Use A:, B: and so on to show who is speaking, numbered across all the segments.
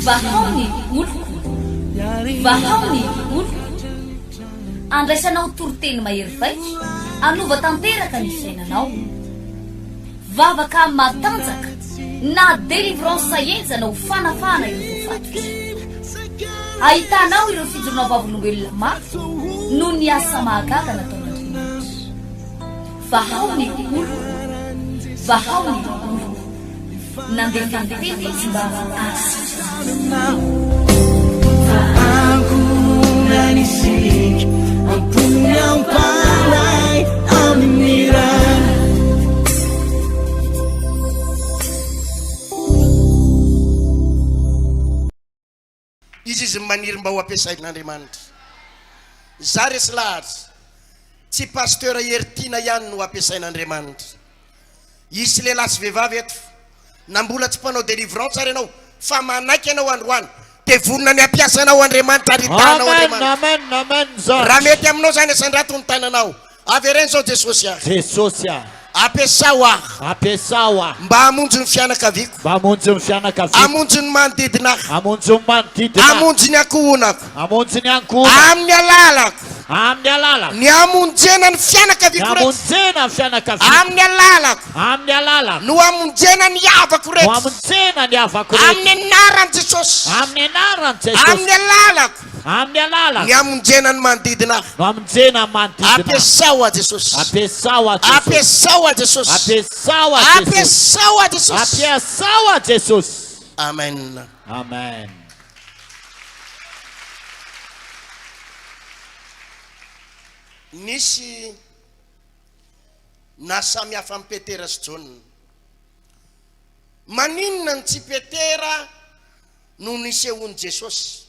A: Vahao ny oloko, vahao ny oloko. Andraisanao toriteny mahery vaika, hanova tanteraka ny fiainanao. Vavaka matanjaka na délivrance henjana ho fanafahana ireo voafatotra. Ahitanao ireo fijoroana vavolombelona mafy noho ny asa mahagaga nataon'Andriamanitra. Vahao ny oloko, vahao ny oloko. Nandefa ny teny izy mba hahasitrana
B: Izy izy maniry mba ho ampiasain'Andriamanitra. Za resy lahatra, tsy Pasteur Heritiana ihany no ampiasain'Andriamanitra. Hisy lehilahy sy vehivavy eto, na mbola tsy mpanao délivrance ary ianao, fa manaiky ianao androany, dia vonona ny hampiasa anao Andriamanitra ary hitaha anao
C: Amen,
B: Andriamanitra.
C: amen, amen zandry.
B: Raha mety aminao izany, asandrato ny tananao. Avereno izao, Jesosy ah.
C: Jesosy ah.
B: Ampiasao aho.
C: Ampiasao aho.
B: Mba hamonjy ny fianakaviako.
C: Mba hamonjy ny fianakaviako.
B: Hamonjy ny manodidina ahy.
C: Hamonjy ny manodidina ahy.
B: Hamonjy ny ankohonako.
C: Hamonjy ny ankohonako.
B: Amin'ny alalako.
C: Amin'ny alalako.
B: Ny hamonjena ny fianakaviako
C: Ny
B: rehetra.
C: hamonjena ny fianakaviako.
B: Amin'ny alalako.
C: Amin'ny alalako.
B: No hamonjena ny havako
C: No
B: rehetra.
C: hamonjena ny havako rehetra.
B: Amin'ny anaran'i Jesosy.
C: Amin'ny anaran'i Jesosy.
B: Amin'ny alalako.
C: Amin'ny alalako.
B: Ny hamonjena ny manodidina ahy.
C: No hamonjena ny manodidina ahy.
B: Ampiasao aho Jesosy.
C: Ampiasao aho Jesosy.
B: Ampiasao aho Jesosy.
C: Ampiasao aho Jesosy.
B: Ampiasao aho Jesosy.
C: Ampiasao aho Jesosy.
B: Amen.
C: Amen.
B: Nisy naha samy hafa an'i Petera sy Jaona. Maninona no tsy Petera no nisehoan'i Jesosy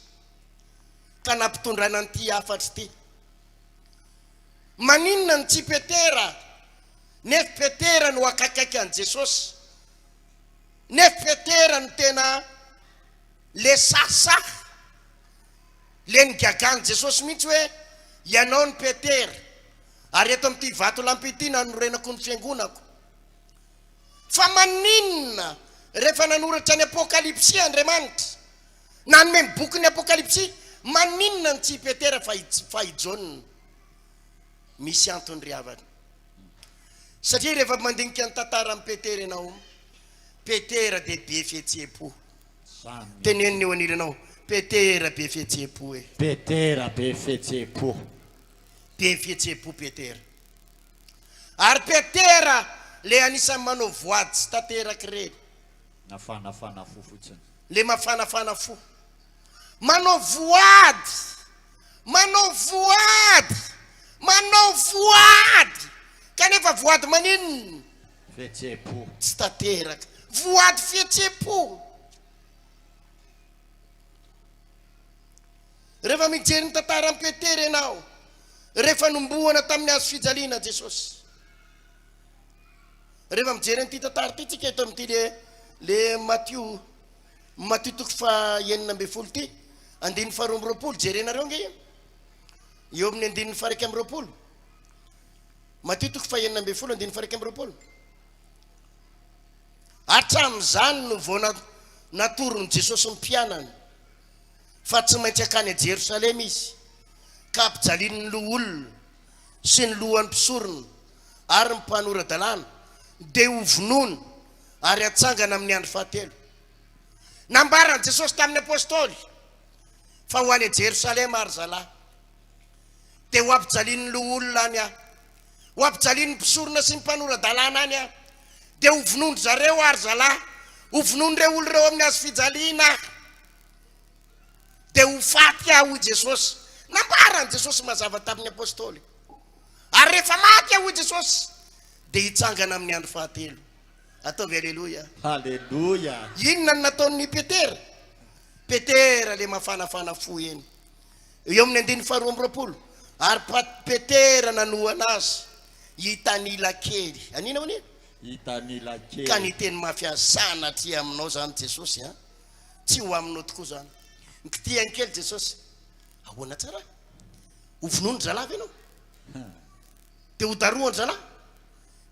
B: ka nampitondraina an'ity hafatra ity? Maninona no tsy Petera nefa Petera no akaikaiky an'i Jesosy? Nefa Petera no tena le sahisahy, le nigagan'i Jesosy mihitsy hoe ianao no Petera ary eto amin'ity vatolampy ity nanorenako ny fiangonako. Fa maninona rehefa nanoratra ny Apokalypsy Andriamanitra, nanome ny bokin'ny Apokalypsy, maninona no tsy i Petera fa i fa i Jaona? Misy antony ry havana. Satria rehefa mandinika ny tantaran'i Petera ianao, Petera dia be fihetseham-po. Teneno ny eo anilanao, Petera be fihetseham-po e.
C: Petera be fihetseham-po.
B: Be fihetseham-po Petera. Ary Petera le anisan'ny manao voady tsy tanteraka ireny.
C: Nafanafana fo fotsiny.
B: Le mafanafana fo. Manao voady! Manao voady! Manao voady! Kanefa voady maninona?
C: Fihetseham-po.
B: Tsy tanteraka. Voady fihetseham-po. Rehefa mijery ny tantaran'i Petera ianao, rehefa nombohana tamin'ny hazo fijaliana Jesosy. Rehefa mijery an'ity tantara ity tsika eto amin'ity le le Matio Matio toko faha 16 ity, andininy faha 22, jerenareo ange io. Eo amin'ny andininy faha 21. Matio toko faha 16 andininy faha 21. Hatramin'izany no vao natoron'i Jesosy ny mpianany fa tsy maintsy hankany Jerosalema izy, ka hampijalian'ny loholona sy ny lohan'ny mpisorona ary ny mpanora-dalàna, dia hovonoina ary hatsangana amin'ny andro fahatelo. Nambaran'i Jesosy tamin'ny apostoly fa ho any Jerosalema ry zalahy, dia ho ampijalian'ny loholona any aho, ho ampijalian'ny mpisorona sy ny mpanora-dalàna any aho, dia ho vonoin-dry zareo aho ry zalahy, ho vonoin'ireo olona ireo amin'ny hazo fijaliana aho, dia ho faty aho, hoy Jesosy. Nambaran'i Jesosy mazava tamin'ny apostoly. Ary rehefa maty aho, hoy Jesosy, dia hitsangana amin'ny andro fahatelo. Ataovy aleloia.
C: Haleloia.
B: Inona no nataon'i Petera? Petera le mafanafana fo eny. Eo amin'ny andininy faharoa amby 20. Ary Petera nanohana azy hitanila kely. Anina hono?
C: Hitanila kely.
B: Ka niteny mafy azy, sanatria aminao izany Jesosy a. Tsy ho aminao tokoa izany. Nikitihany kely Jesosy. Ahoana tsara? Ho vonoin-dry zalahy ve ianao? Dia ho darohan-dry zalahy?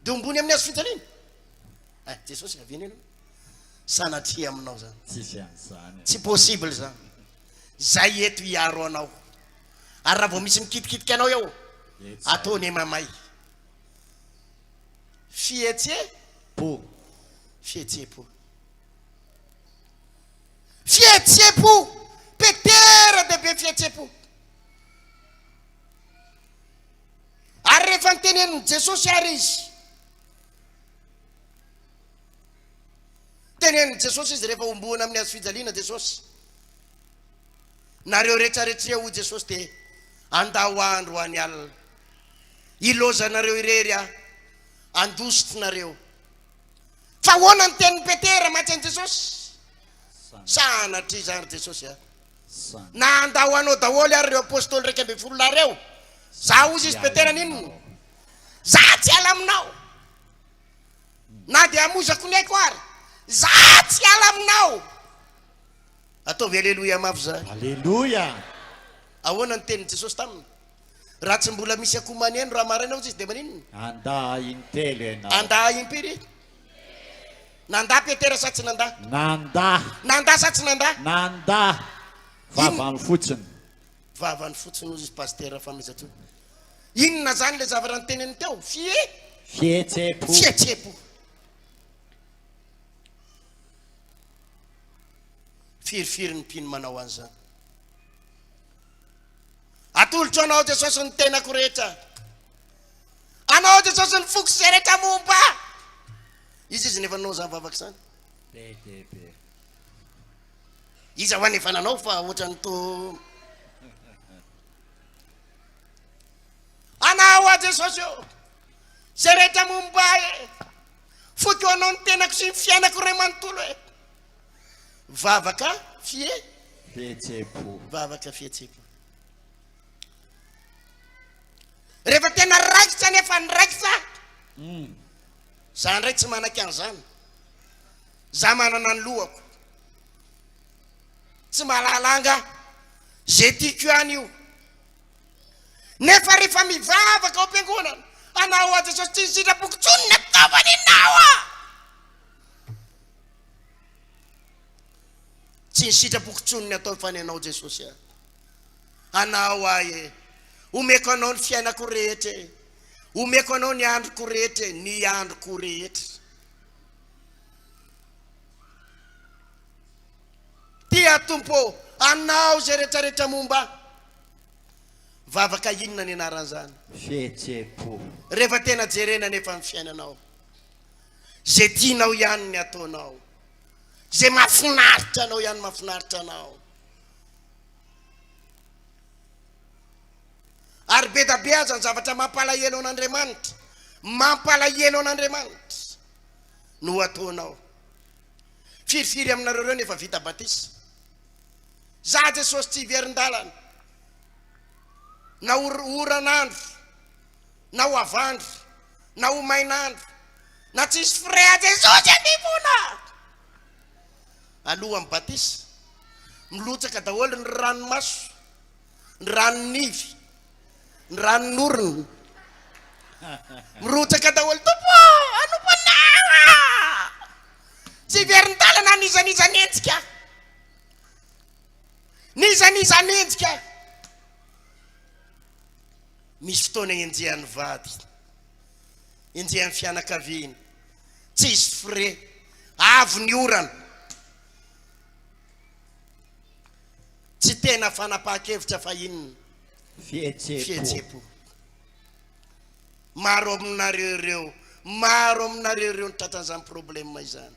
B: Dia hombony amin'ny hazo fijaliana? Eh, Jesosy avy eny ianao. Sanatria aminao zany.
C: Tsisy an'izany.
B: Tsy possible zany. Zay eto hiaro anao. Ary raha vao misy mikitikitika anao eo, ataony mamay. Fihetse
C: po.
B: Fihetse-po. Fihetse-po. Petera dia be fihetse-po. Ary rehefa nitenenin'i Jesosy ary izy, tenenin'i Jesosy izy rehefa homboana amin'ny hazo fijaliana Jesosy. Nareo rehetrarehetra ireo hoy Jesosy dia andao andro any alina. Ilaozanareo irery aho, andositrinareo. Fa ahoana ny tenin'i Petera mantsy an'i Jesosy? Sanatria izany ry Jesosy a! Na handao anao daholo ary ireo apostoly 11 lahy ireo, za hozy izy Petera n'inona? Za tsy hiala aminao. Na dia hamoizako ny aiko ary, za tsy hiala aminao. Ataovy aleloia mafy zany.
C: Aleloia!
B: Ahoana ny tenin'i Jesosy taminy? Raha tsy mbola misy akoho maneno raha maraina hozy izy dia maninona?
C: Handà intelo ianao.
B: Handà impiry? Nandà Petera sa tsy nandà?
C: Nandà.
B: Nandà sa tsy nandà?
C: Nandà. Vavany fotsiny.
B: Vavany fotsiny hozy izy Pasitera Famezatsoa. Inona zany le zavatra noteneniny teo? Fie?
C: Fihetseham-po.
B: Fihetseham-po. Firifiry ny mpino manao an'izany. Atolotro anao Jesosy ny tenako rehetra. Anao Jesosy ny foko sy izay rehetra momba ahy. Iza izy nefa nanao izany vavaka izany?
C: Be dia be.
B: Iza hoa nefa nanao fa ohatran'ny to Anao aho Jesosy ô. Izay rehetra momba ahy e. Foko anao ny tenako sy ny fiainako iray manontolo e. Vavaka fie.
C: Fihetseham-po.
B: Vavaka fihetseham-po. Rehefa tena raikitra nefa ny raikitra, mm. za ndray tsy manaiky an'izany. Za manana ny lohako. Tsy mahalala anga ze tiako ihany io. Nefa rehefa mivavaka ao am-piangonana, anao aho Jesosy tsy ny sitrapoko intsony ny ataovany ianao aho. Tsy ny sitrapoko intsony ny ataony fa ny anao Jesosy a. Anao ahy e. Omeko anao ny fiainako rehetra e. Omeko anao ny androko rehetra e. Ny androko rehetra. Tia Tompo ô, anao izay rehetrarehetra momba ahy. Vavaka inona ny anaran'izany?
C: Fihetseham-po.
B: Rehefa tena jerena anefa ny fiainanao, izay tianao ihany ny ataonao, izay mahafinaritra anao ihany mahafinaritra anao. Ary be da be aza ny zavatra mampalahelo an'Andriamanitra, mampalahelo an'Andriamanitra no ataonao. Firifiry aminareo ireo nefa vita batisa? Za Jesosy tsy hiverin-dalana na ho oran'andro na ho avandro na ho main'andro na tsisy frais Jesosy anivona alohan'ny batisa milotsaka daholo ny ranomaso ny ranon'ivy ny ranon'orona mirotsaka daholo tompo hanompo anao tsy hiverin-dalana n'iza n'iza nenjika N'iza n'iza hanenjika ahy. Misy fotoana enjehan'ny vady, enjehan'ny fianakaviana, tsisy frais, avy ny orana. Tsy tena fanapahan-kevitra fa inona?
C: Fihetseham-po.
B: Fihetseham-po. Maro aminareo ireo, maro aminareo ireo ny tratran'izany problème izany.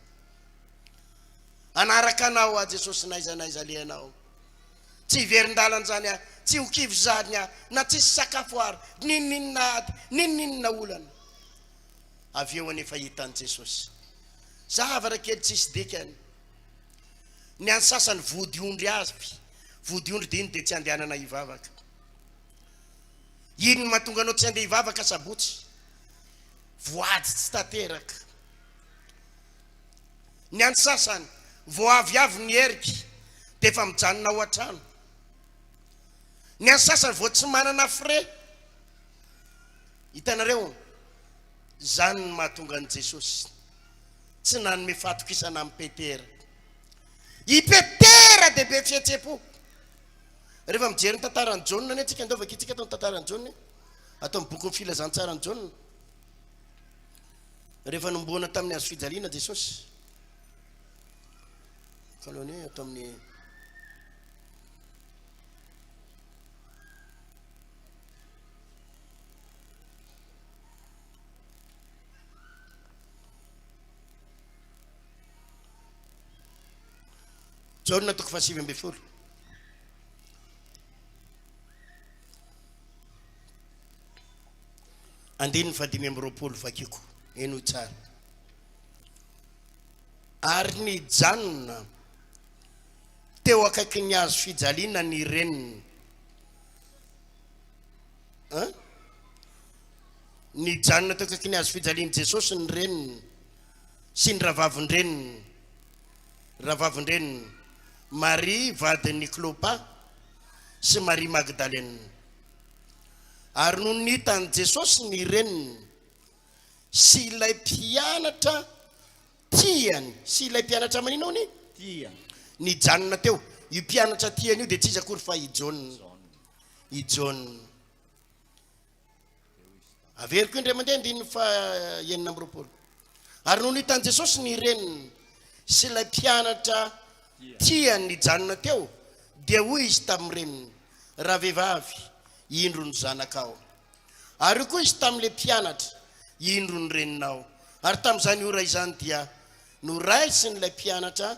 B: Hanaraka anao aho Jesosy n'aiza n'aiza alehanao. Tsy hiverin-dalana izany aho, tsy ho kivy izany aho, na tsisy sakafo ary, n'inon'inona ady, n'inon'inona olana. Avy eo anefa hitan'i Jesosy zavatra kely tsisy dikany. Ny an'ny sasany vodiondry avy, vodiondry dia iny dia tsy andehanana hivavaka. Iny no mahatonga anao tsy handeha hivavaka sabotsy. Voady tsy tanteraka. Ny an'ny sasany, vao avy avy ny herika dia efa mijanona ao an-trano. Ny an'ny sasany vao tsy manana frais. Hitanareo, izany no mahatonga an'i Jesosy. Tsy nanome fahatokisana an'i Petera. I Petera dia be fihetseham-po. Rehefa mijery ny tantaran'i Jaona anie tsika, andao vakintsika ato ny tantaran'i Jaona e. Ato amin'ny bokin'ny filazantsaran'i Jaona. Rehefa nomboana tamin'ny hazo fijaliana Jesosy. Kalony ato amin'ny Jaona toko fahasivy ambin'ny folo. Andininy fahadimy amby roapolo vakiko. Henoy tsara. Ary nijanona teo akaikin'ny hazo fijaliana ny reniny. Hein? Nijanona teo akaikin'ny hazo fijalian'i Jesosy ny reniny sy ny rahavavin-dreniny, rahavavin-dreniny, Maria vadin'i Klopa sy Maria Magdalena. Ary nony hitan'i Jesosy ny reniny sy ilay mpianatra tiany, sy ilay mpianatra manina hono?
C: Tiany.
B: Nijanona teo. Io mpianatra tiany io dia tsy iza akory fa i Jaona. I Jaona. Averiko indray mandeha andininy faha 26. Ary nony hitan'i Jesosy ny reniny sy ilay mpianatra tiany nijanona teo, dia hoy izy tamin'ny reniny, Ravehivavy, indro ny zanakao. Ary hoy koa izy tamin'ilay mpianatra, Indro ny reninao. Ary tamin'izany ora izany dia noraisin'ilay mpianatra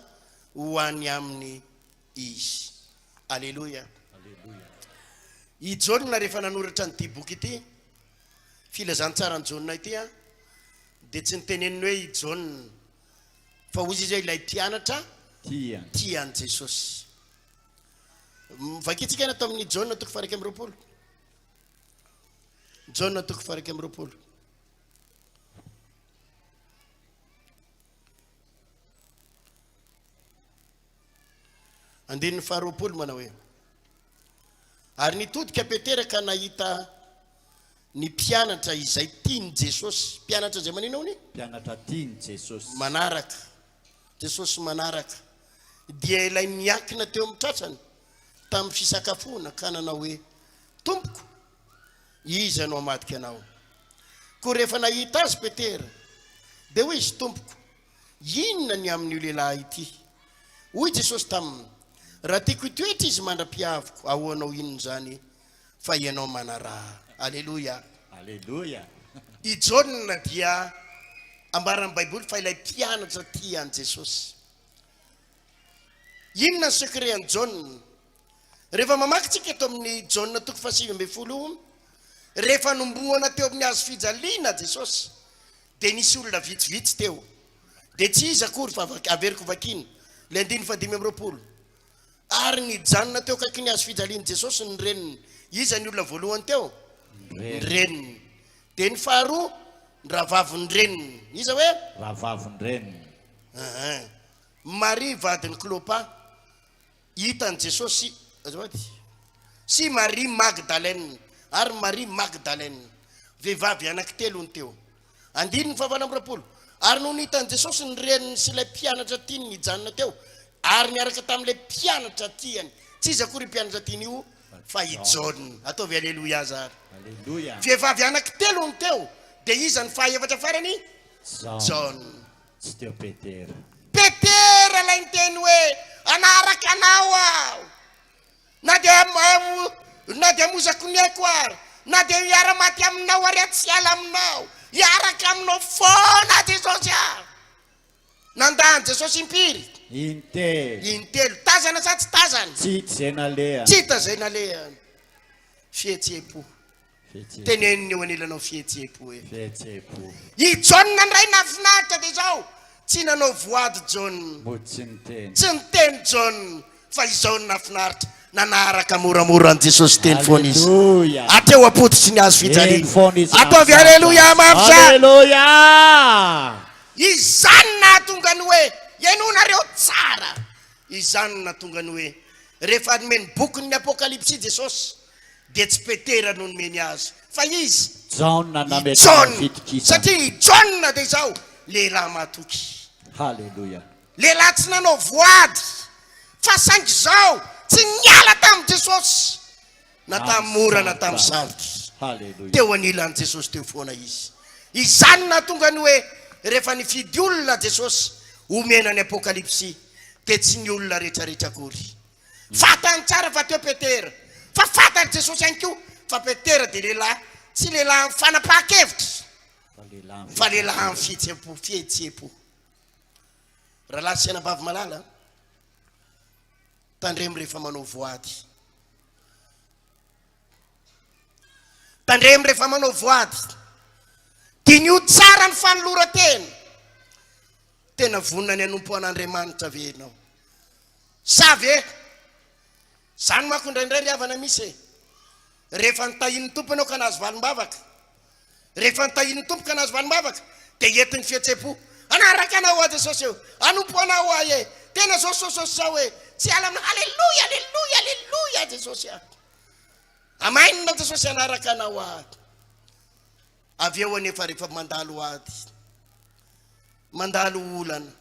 B: ho any aminy izy. Aleloia. I Jaona rehefa nanoratra an'ity boky ity, Filazantsaran'i Jaona ity, dia tsy niteneniny hoe i Jaona, fa hoy izy hoe ilay mpianatra tia an'i Jesosy. Vakintsika ny ato amin'ny Jaona toko faha 21. Jaona toko faha 21. Andininy faharoapolo manao hoe, Ary nitodika Petera ka nahita ny mpianatra izay tian'i Jesosy. Mpianatra izay manina hono?
C: Mpianatra tian'i Jesosy.
B: Manaraka. Jesosy manaraka. Dia ilay niankina teo amin'ny tratrany tamin'ny fisakafoana ka nanao hoe, Tompoko, iza no hamadika anao? Koa rehefa nahita azy Petera, dia hoy izy, Tompoko, Inona ny amin'io lehilahy ity? Hoy Jesosy taminy, Raha tiako hitoetra izy mandra-pihaviko, ahoanao inona izany fa ianao manaraha. Aleloia!
C: Aleloia!
B: I Jaona dia ambaran'ny Baiboly fa ilay mpianatra tia an'i Jesosy. Inona ny secret an'i Jaona? Rehefa mamaky tsika eto amin'ny Jaona toko fahasivy ambin'ny folo, rehefa nombohana teo amin'ny hazo fijaliana Jesosy, dia nisy olona vitsivitsy teo. Dia tsy iza akory fa averiko vakiana, ilay andininy fahadimy amby 20. Ary nijanona teo akaikin'ny hazo fijalian'i Jesosy ny reniny. Iza ny olona voalohany teo? Ny reniny. Dia ny faharoa, ny rahavavin'ny reniny. Iza hoe?
C: Rahavavin'ny reniny.
B: Maria vadin'i Klopa. Hitan'i Jesosy, azafady, sy Maria Magdalena, ary Maria Magdalena, vehivavy anankitelo no teo. Andininy fahavalo amby 20. Ary nony hitan'i Jesosy ny reniny sy ilay mpianatra tiany nijanona teo, ary niaraka tamin'ilay mpianatra tiany, tsy iza akory io mpianatra tiany io fa i Jaona. Ataovy aleloia zary.
C: Aleloia.
B: Vehivavy anankitelo no teo, dia iza ny fahaefatra farany? Jaona.
C: Tsy teo Petera.
B: Petera ilay niteny hoe, Hanaraka anao aho, na dia na dia hamozako ny aiko ary, na dia hiara-maty aminao ary aho tsy hiala aminao. Hiaraka aminao foana Jesosy aho. Nandà an'i Jesosy impiry?
C: Intelo.
B: Intelo. Tazana sa tsy tazana?
C: Tsy hita izay nalehany.
B: Tsy hita izay nalehany. Fihetseham-po. Teneno ny eo anilanao fihetseham-po hoe.
C: Fihetseham-po.
B: I Jaona indray nahafinaritra dia izao, tsy nanao voady Jaona.
C: Mody tsy niteny.
B: Tsy niteny Jaona fa izao no nahafinaritra, nanaraka moramora an'i Jesosy teny foana izy.
C: Aleloia.
B: Hatreo am-pototry ny hazo
C: Eny
B: fijaliana.
C: foana izy
B: Ataovy
C: nahafinaritra
B: aleloia
C: azy.
B: mafy izany.
C: Aleloia.
B: Izany no nahatonga ny hoe, henoinareo tsara. Izany no nahatonga ny hoe, rehefa nomeny bokin'ny Apokalypsy Jesosy, dia tsy Petera no nomeny azy, fa iza?
C: Jaona
B: I
C: nametraka
B: Jaona,
C: fitokisana.
B: satria i Jaona dia izao, lehilahy mahatoky.
C: Haleloia.
B: Lehilahy tsy nanao voady fa saingy izao tsy niala tamin'i Jesosy na tamin'ny mora na tamin'ny sarotra.
C: Haleloia.
B: Teo anilan'i Jesosy teo foana izy. Izany no nahatonga ny hoe rehefa nifidy olona Jesosy homena ny Apokalypsy dia tsy ny olona rehetrarehetra akory. Fantany tsara fa teo Petera. Fa fantatr'i Jesosy ihany koa fa Petera dia lehilahy tsy lehilahy amin'ny fanapahan-kevitra fa lehilahy amin'ny fihetseham-po, fihetseham-po. Rahalahy sy anabavy malala, tandremo rehefa manao voady. Tandremo rehefa manao voady. Diniho tsara ny fanoloran-tena. Tena vonona ny hanompo an'Andriamanitra ve ianao? Sa ve? Izany manko indraindray ry havana misy e. Rehefa nitahian'ny Tompo ianao ka nahazo valim-bavaka, rehefa nitahian'ny Tompo ka nahazo valim-bavaka, dia entin'ny fihetseham-po, hanaraka anao aho Jesosy ô, hanompo anao aho e, tena zao sao sao sao e, tsy hiala aminao, aleloia, aleloia, aleloia Jesosy a. Amen Jesosy hanaraka anao aho. Avy eo anefa rehefa mandalo ady, mandalo olana,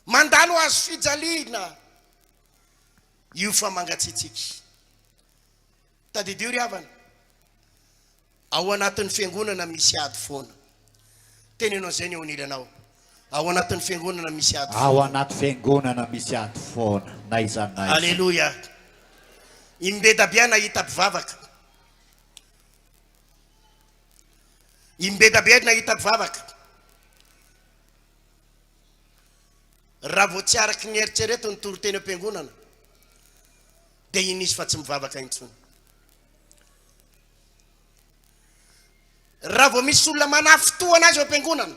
B: mandalo hazo fijaliana, io fa mangatsiatsiaka. Tadidio ry havana, ao anatin'ny fiangonana misy ady foana. Teneno an'izay ny eo anilanao. Ao anatin'ny fiangonana misy ady
C: Ao
B: foana.
C: anaty fiangonana misy ady foana, n'aiza n'aiza.
B: Aleloia. Imbedabe aho nahita mpivavaka. Imbedabe aho nahita mpivavaka. Raha vao tsy araky ny eritrereto ny toriteny am-piangonana, dia iny izy fa tsy mivavaka intsony. Raha vao misy olona manafintohana azy eo am-piangonana,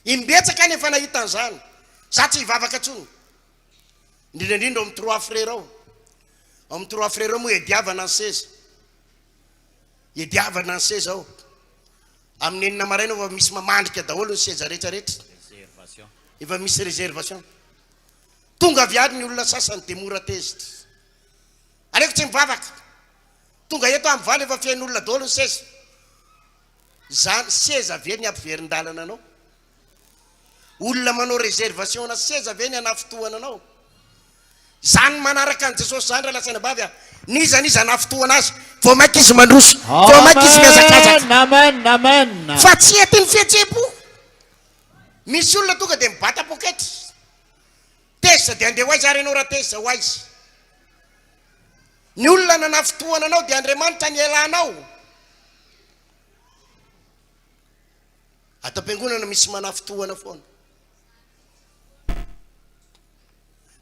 B: imbetsaka aho efa nahita an'izany, za tsy hivavaka intsony. Indrindra indrindra ao amin'ny Trois Frères ao. Ao amin'ny Trois Frères ao moa iadiavana ny seza. Iadiavana ny seza ao. Amin'ny enina maraina efa misy mamandrika daholo ny seza rehetra rehetra. Efa misy réservation. Tonga avy any ny olona sasany dia mora tezitra. Aleoko tsy mivavaka. Tonga eto amin'ny valo efa feno olona daholo ny seza. Zany seza ve ny hampiverin-dalana anao? Olona manao réservation na seza ve ny hanafintohana anao? Zany manaraka an'i Jesosy zany rahalahy sy anabavy a! N'iza n'iza hanafintohana azy, vao mainka izy mandroso, vao mainka izy mihazakazaka.
C: Amen, amen, amen.
B: Fa tsy entin'ny fihetseham-po. Misy olona tonga dia mibata poketra. Tezitra dia andeha ho aiza ary ianao raha tezitra ho aiza? Ny olona nanafintohana anao dia Andriamanitra nialanao. Ato am-piangonana misy manafintohana foana.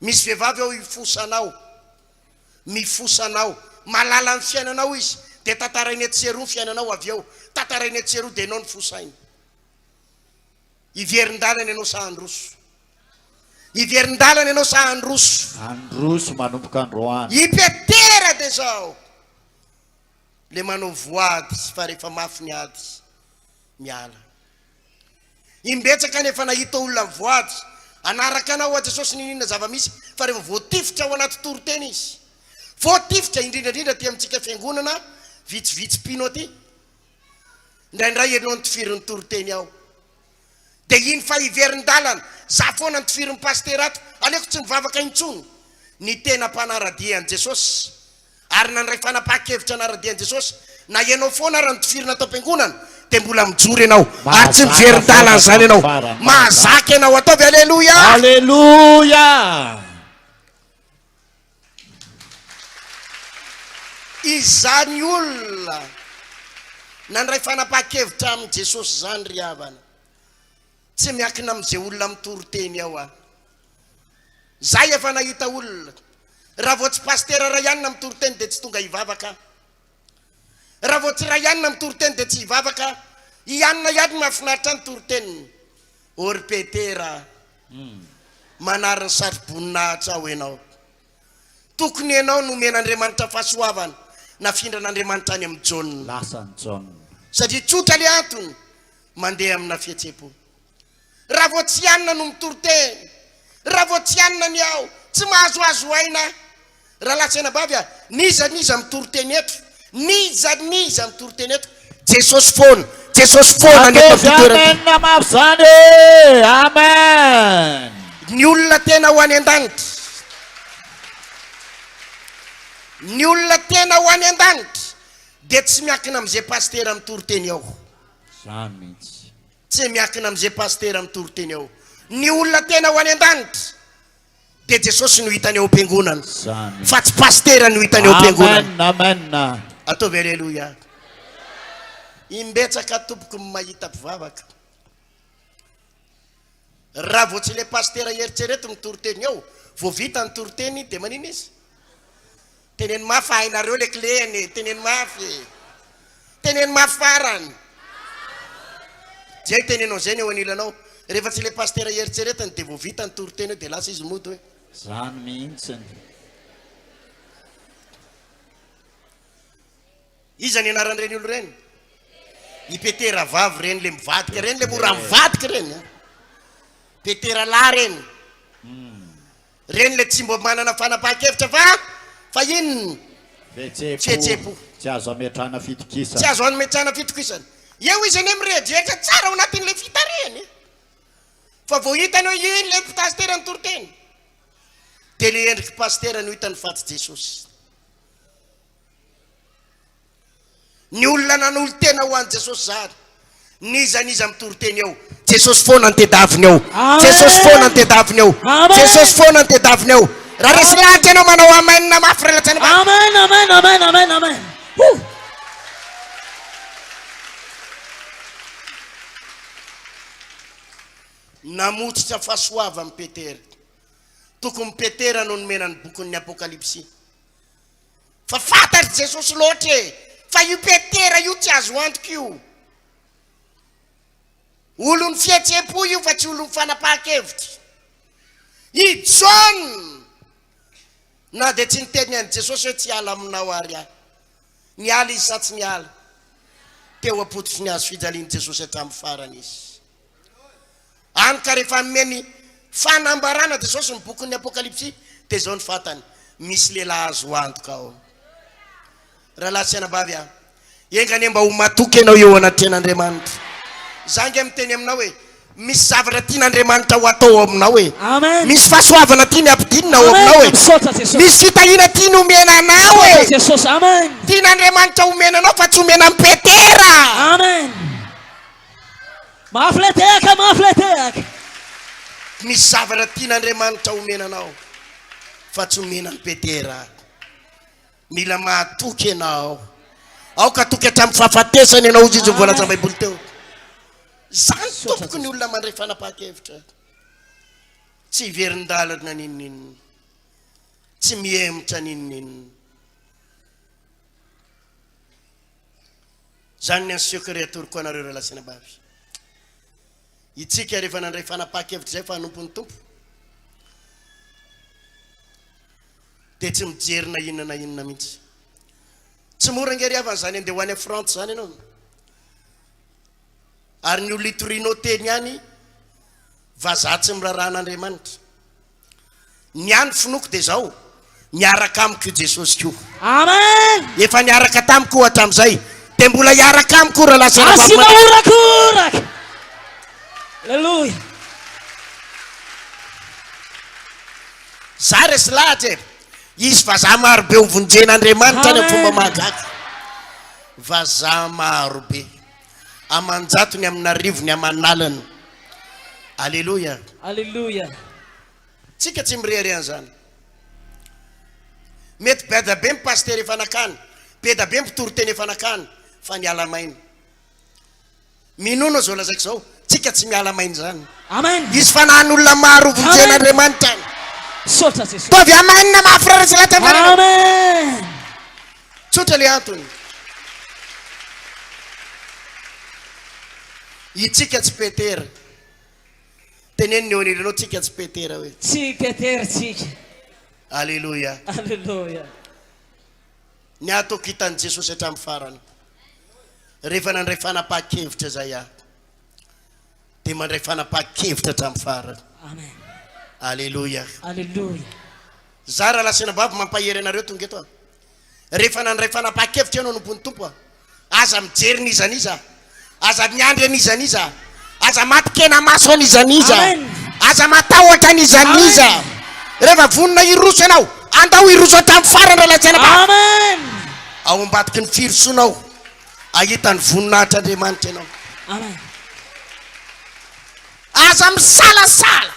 B: Misy vehivavy ao hifosa anao, mifosa anao, mahalala ny fiainanao izy, dia tantarainy etsy sy eroa ny fiainanao avy eo, tantarainy etsy sy eroa dia ianao no fosainy. Hiverin-dalana ianao sa handroso? Hiverin-dalana ianao sa handroso?
C: Handroso manomboka androany.
B: I Petera dia izao, le manao voady fa rehefa mafy ny ady, miala. Imbetsaka ny efa nahita olona mivoady hanaraka anao hoa Jesosy niniana zava-misy fa rehefa voatifitra ao anaty toriteny izy. Voatifitra indrindra indrindra aty amintsika fiangonana vitsivitsy mpino aty. Indraindray ianao no tifirin'ny toriteny ao. Dia iny fa hiverin-dalana, za foana no tifirin'ny pasitera ato, aleoko tsy mivavaka intsony. Ny tena mpanara-dia an'i Jesosy ary nandray fanapahan-kevitra hanara-dia an'i Jesosy, na ianao foana ara no tifirina ato am-piangonana, dia mbola mijoro ianao, ary tsy
C: Mahazaka
B: miverin-dalana
C: foana
B: izany ianao.
C: hatramin'ny farany, mahazaka.
B: Mahazaka ianao, ataovy Aleloia!
C: Aleloia!
B: Izany olona nandray fanapahan-kevitra amin'i Jesosy izany ry havana, tsy miankina amin'izay olona mitory teny ao aho. Za efa nahita olona, raha vao tsy pasitera Rayan mitory teny dia tsy tonga hivavaka aho. Raha vao tsy Rayan mitory teny dia tsy hivavaka aho. I Anna ihany no mahafinaritra ahy ny toriteniny. Ô ry Petera a! Manary ny satroboninahitra aho ianao. Tokony ianao no omen'Andriamanitra fahasoavana, nafindran'Andriamanitra any amin'i Jaona.
C: Lasan'i Jaona.
B: Satria tsotra ilay antony, mandeha amina fihetseham-po. Raha vao tsy anona no mitory teny, raha vao tsy anona ny ao, tsy mahazoazo aina. Rahalahy sy anabavy a, n'iza n'iza mitory teny eto, n'iza n'iza mitory teny eto, Jesosy foana Jesosy foana ny eto
C: Ataovy
B: amin'ity toerana ity.
C: amen mafy zany e! Amen!
B: Ny olona tena ho any an-danitra. Ny olona tena ho any an-danitra dia tsy miankina amin'izay pasitera mitory teny ao.
C: Zany mihitsy.
B: Tsy miankina amin'izay pasitera mitory teny ao. Ny olona tena ho any an-danitra dia Jesosy no hitany ao am-piangonana
C: Zany.
B: fa tsy pasitera no hitany ao am-piangonana.
C: Amen, amen.
B: Ataovy aleloia. Imbetsaka tompoko ny mahita mpivavaka. Raha vao tsy ilay pasitera eritrereto mitory teny eo, vao vita ny toriteny dia manina izy? Teneno mafy fa hainareo le clé-ny e, teneno mafy e. Teneno mafy farany. Jay teneno an'izay ny eo anilanao. Rehefa tsy ilay pasitera eritreretiny dia vao vita ny toriteny eo dia lasa izy mody hoe.
C: Zany mihintsiny.
B: Iza ny anaran'ireny olona ireny? I Petera vavy ireny le mivadika ireny le mora mivadika ireny. Petera lahy ireny. Ireny le tsy mba manana fanapahan-kevitra fa fa inona?
C: Fihetseham-po. Tsy azo ametrahana fitokisana.
B: Tsy azo ametrahana fitokisana. Eo izy anie mirehadrehatra tsara ao anatin'ilay fitarihana e. Fa vao hitany hoe iny ilay mpitazitera nitory-teny. Dia le endriky pasitera no hitany fa tsy Jesosy. Ny olona nanolo-tena ho an'i Jesosy zary. N'iza n'iza mitory teny eo, Jesosy foana no tedaviny eo. Jesosy foana no tedaviny eo. Jesosy foana no tedaviny eo. Raha resy lahatra ianao manao amen mafy raha latsany mafy.
D: Amen, amen, amen, amen, amen. Woo!
B: Namotsitra fahasoavan'i Petera. Tokony Petera no nomena ny bokin'ny Apokalypsy. Fa fantatr'i Jesosy loatra e, fa io Petera io tsy azo antoka io. Olon'ny fihetseham-po io fa tsy olon'ny fanapahan-kevitra. I Jaona, na dia tsy niteny an'i Jesosy hoe tsy hiala aminao ary aho. Niala izy sa tsy niala? Teo am-pototry ny hazo fijalian'i Jesosy hatramin'ny farany izy. Any ka rehefa hanome ny fanambarana Jesosy ny bokin'ny Apokalypsy dia izao ny fantany, misy lehilahy azo antoka ao. Rahalahy sy anabavy a, enga anie mba ho matoky ianao eo anatrehan'Andriamanitra. Za ange miteny aminao hoe misy zavatra tian'Andriamanitra ho atao ao aminao e.
D: Amen.
B: Misy fahasoavana tiany hampidinina ao aminao
D: Amen.
B: e.
D: Misaotra Jesosy.
B: Misy fitahiana tiany homena anao
D: Misaotra
B: e.
D: Jesosy. Amen.
B: Tian'Andriamanitra homena anao fa tsy homena an'i Petera.
D: Amen. Mafy le tehaka, mafy le tehaka.
B: Misy zavatra tian'Andriamanitra homena anao fa tsy omena an'i Petera. Mila mahatoky ianao. Aoka hatoky hatramin'ny fahafatesana ianao, hoy izy voalaza Baiboly teo. Izany tompoko ny olona mandray fanapahan-kevitra. Tsy hiverin-dalana n'inon'inona. Tsy mihemotra n'inon'inona. Izany ny secret atoroko anareo rahalahy sy anabavy. Itsika rehefa nandray fanapahan-kevitra izay fa hanompo ny Tompo dia tsy mijery na inona na inona mihitsy. Tsy mora ange ry havana izany andeha ho any Frantsa izany ianao. Ary ny olona itorianao teny any vazaha tsy miraharaha an'Andriamanitra. Ny ahy ny finoako dia izao, miaraka amiko io Jesosy ko.
D: Amen.
B: Efa niaraka tamiko io hatramin'izay, dia mbola hiaraka amiko io rahalahy sy anabavy
D: Asiana
B: malala.
D: horakoraka. Alléluia.
B: Za resy lahatra e. Hisy vazaha marobe ho vonjen'Andriamanitra any amin'ny fomba
D: Amen.
B: mahagaga. Vazaha marobe. Aman-jatony, amin'arivony, aman'aliny. Aleloia.
D: Aleloia.
B: Tsika tsy mirehareha an'izany. Mety be da be ny pasitera efa nakany, be da be ny mpitory teny efa nakany, fa niala maina. Minono izao lazaiko izao, tsika tsy miala maina izany.
D: Amen.
B: Hisy fanahin'olona maro vonjen'Andriamanitra any.
D: Misaotra Jesosy.
B: Tovy amen mafy raha resy lahatra aminareo.
D: Amen.
B: Tsotra le antony. Itsika tsy Petera. Teneno ny eo anilanao tsika tsy Petera hoe.
D: Tsy Petera tsika.
B: Aleloia.
D: Aleloia.
B: Ny ahy ataoko hitan'i Jesosy hatramin'ny farany. Rehefa nandray fanapahan-kevitra izay aho. Dia mandray fanapahan-kevitra hatramin'ny farany.
D: Amen.
B: Aleloia.
D: Aleloia.
B: Za rahalahy sy anabavy mampahery anareo tonga eto aho. Rehefa nandray fanapahan-kevitra ianao hanompo ny Tompo, aza mijery n'iza n'iza. Aza miandry an'iza n'iza. Aza matin-kena-maso an'iza n'iza.
D: Amen.
B: Aza matahotra an'iza n'iza. Rehefa vonona hiroso ianao, andao hiroso hatramin'ny farany rahalahy sy anabavy.
D: Amen.
B: Ao ambadiky ny firosoanao, hahita ny voninahitr'Andriamanitra ianao.
D: Amen.
B: Aza misalasala.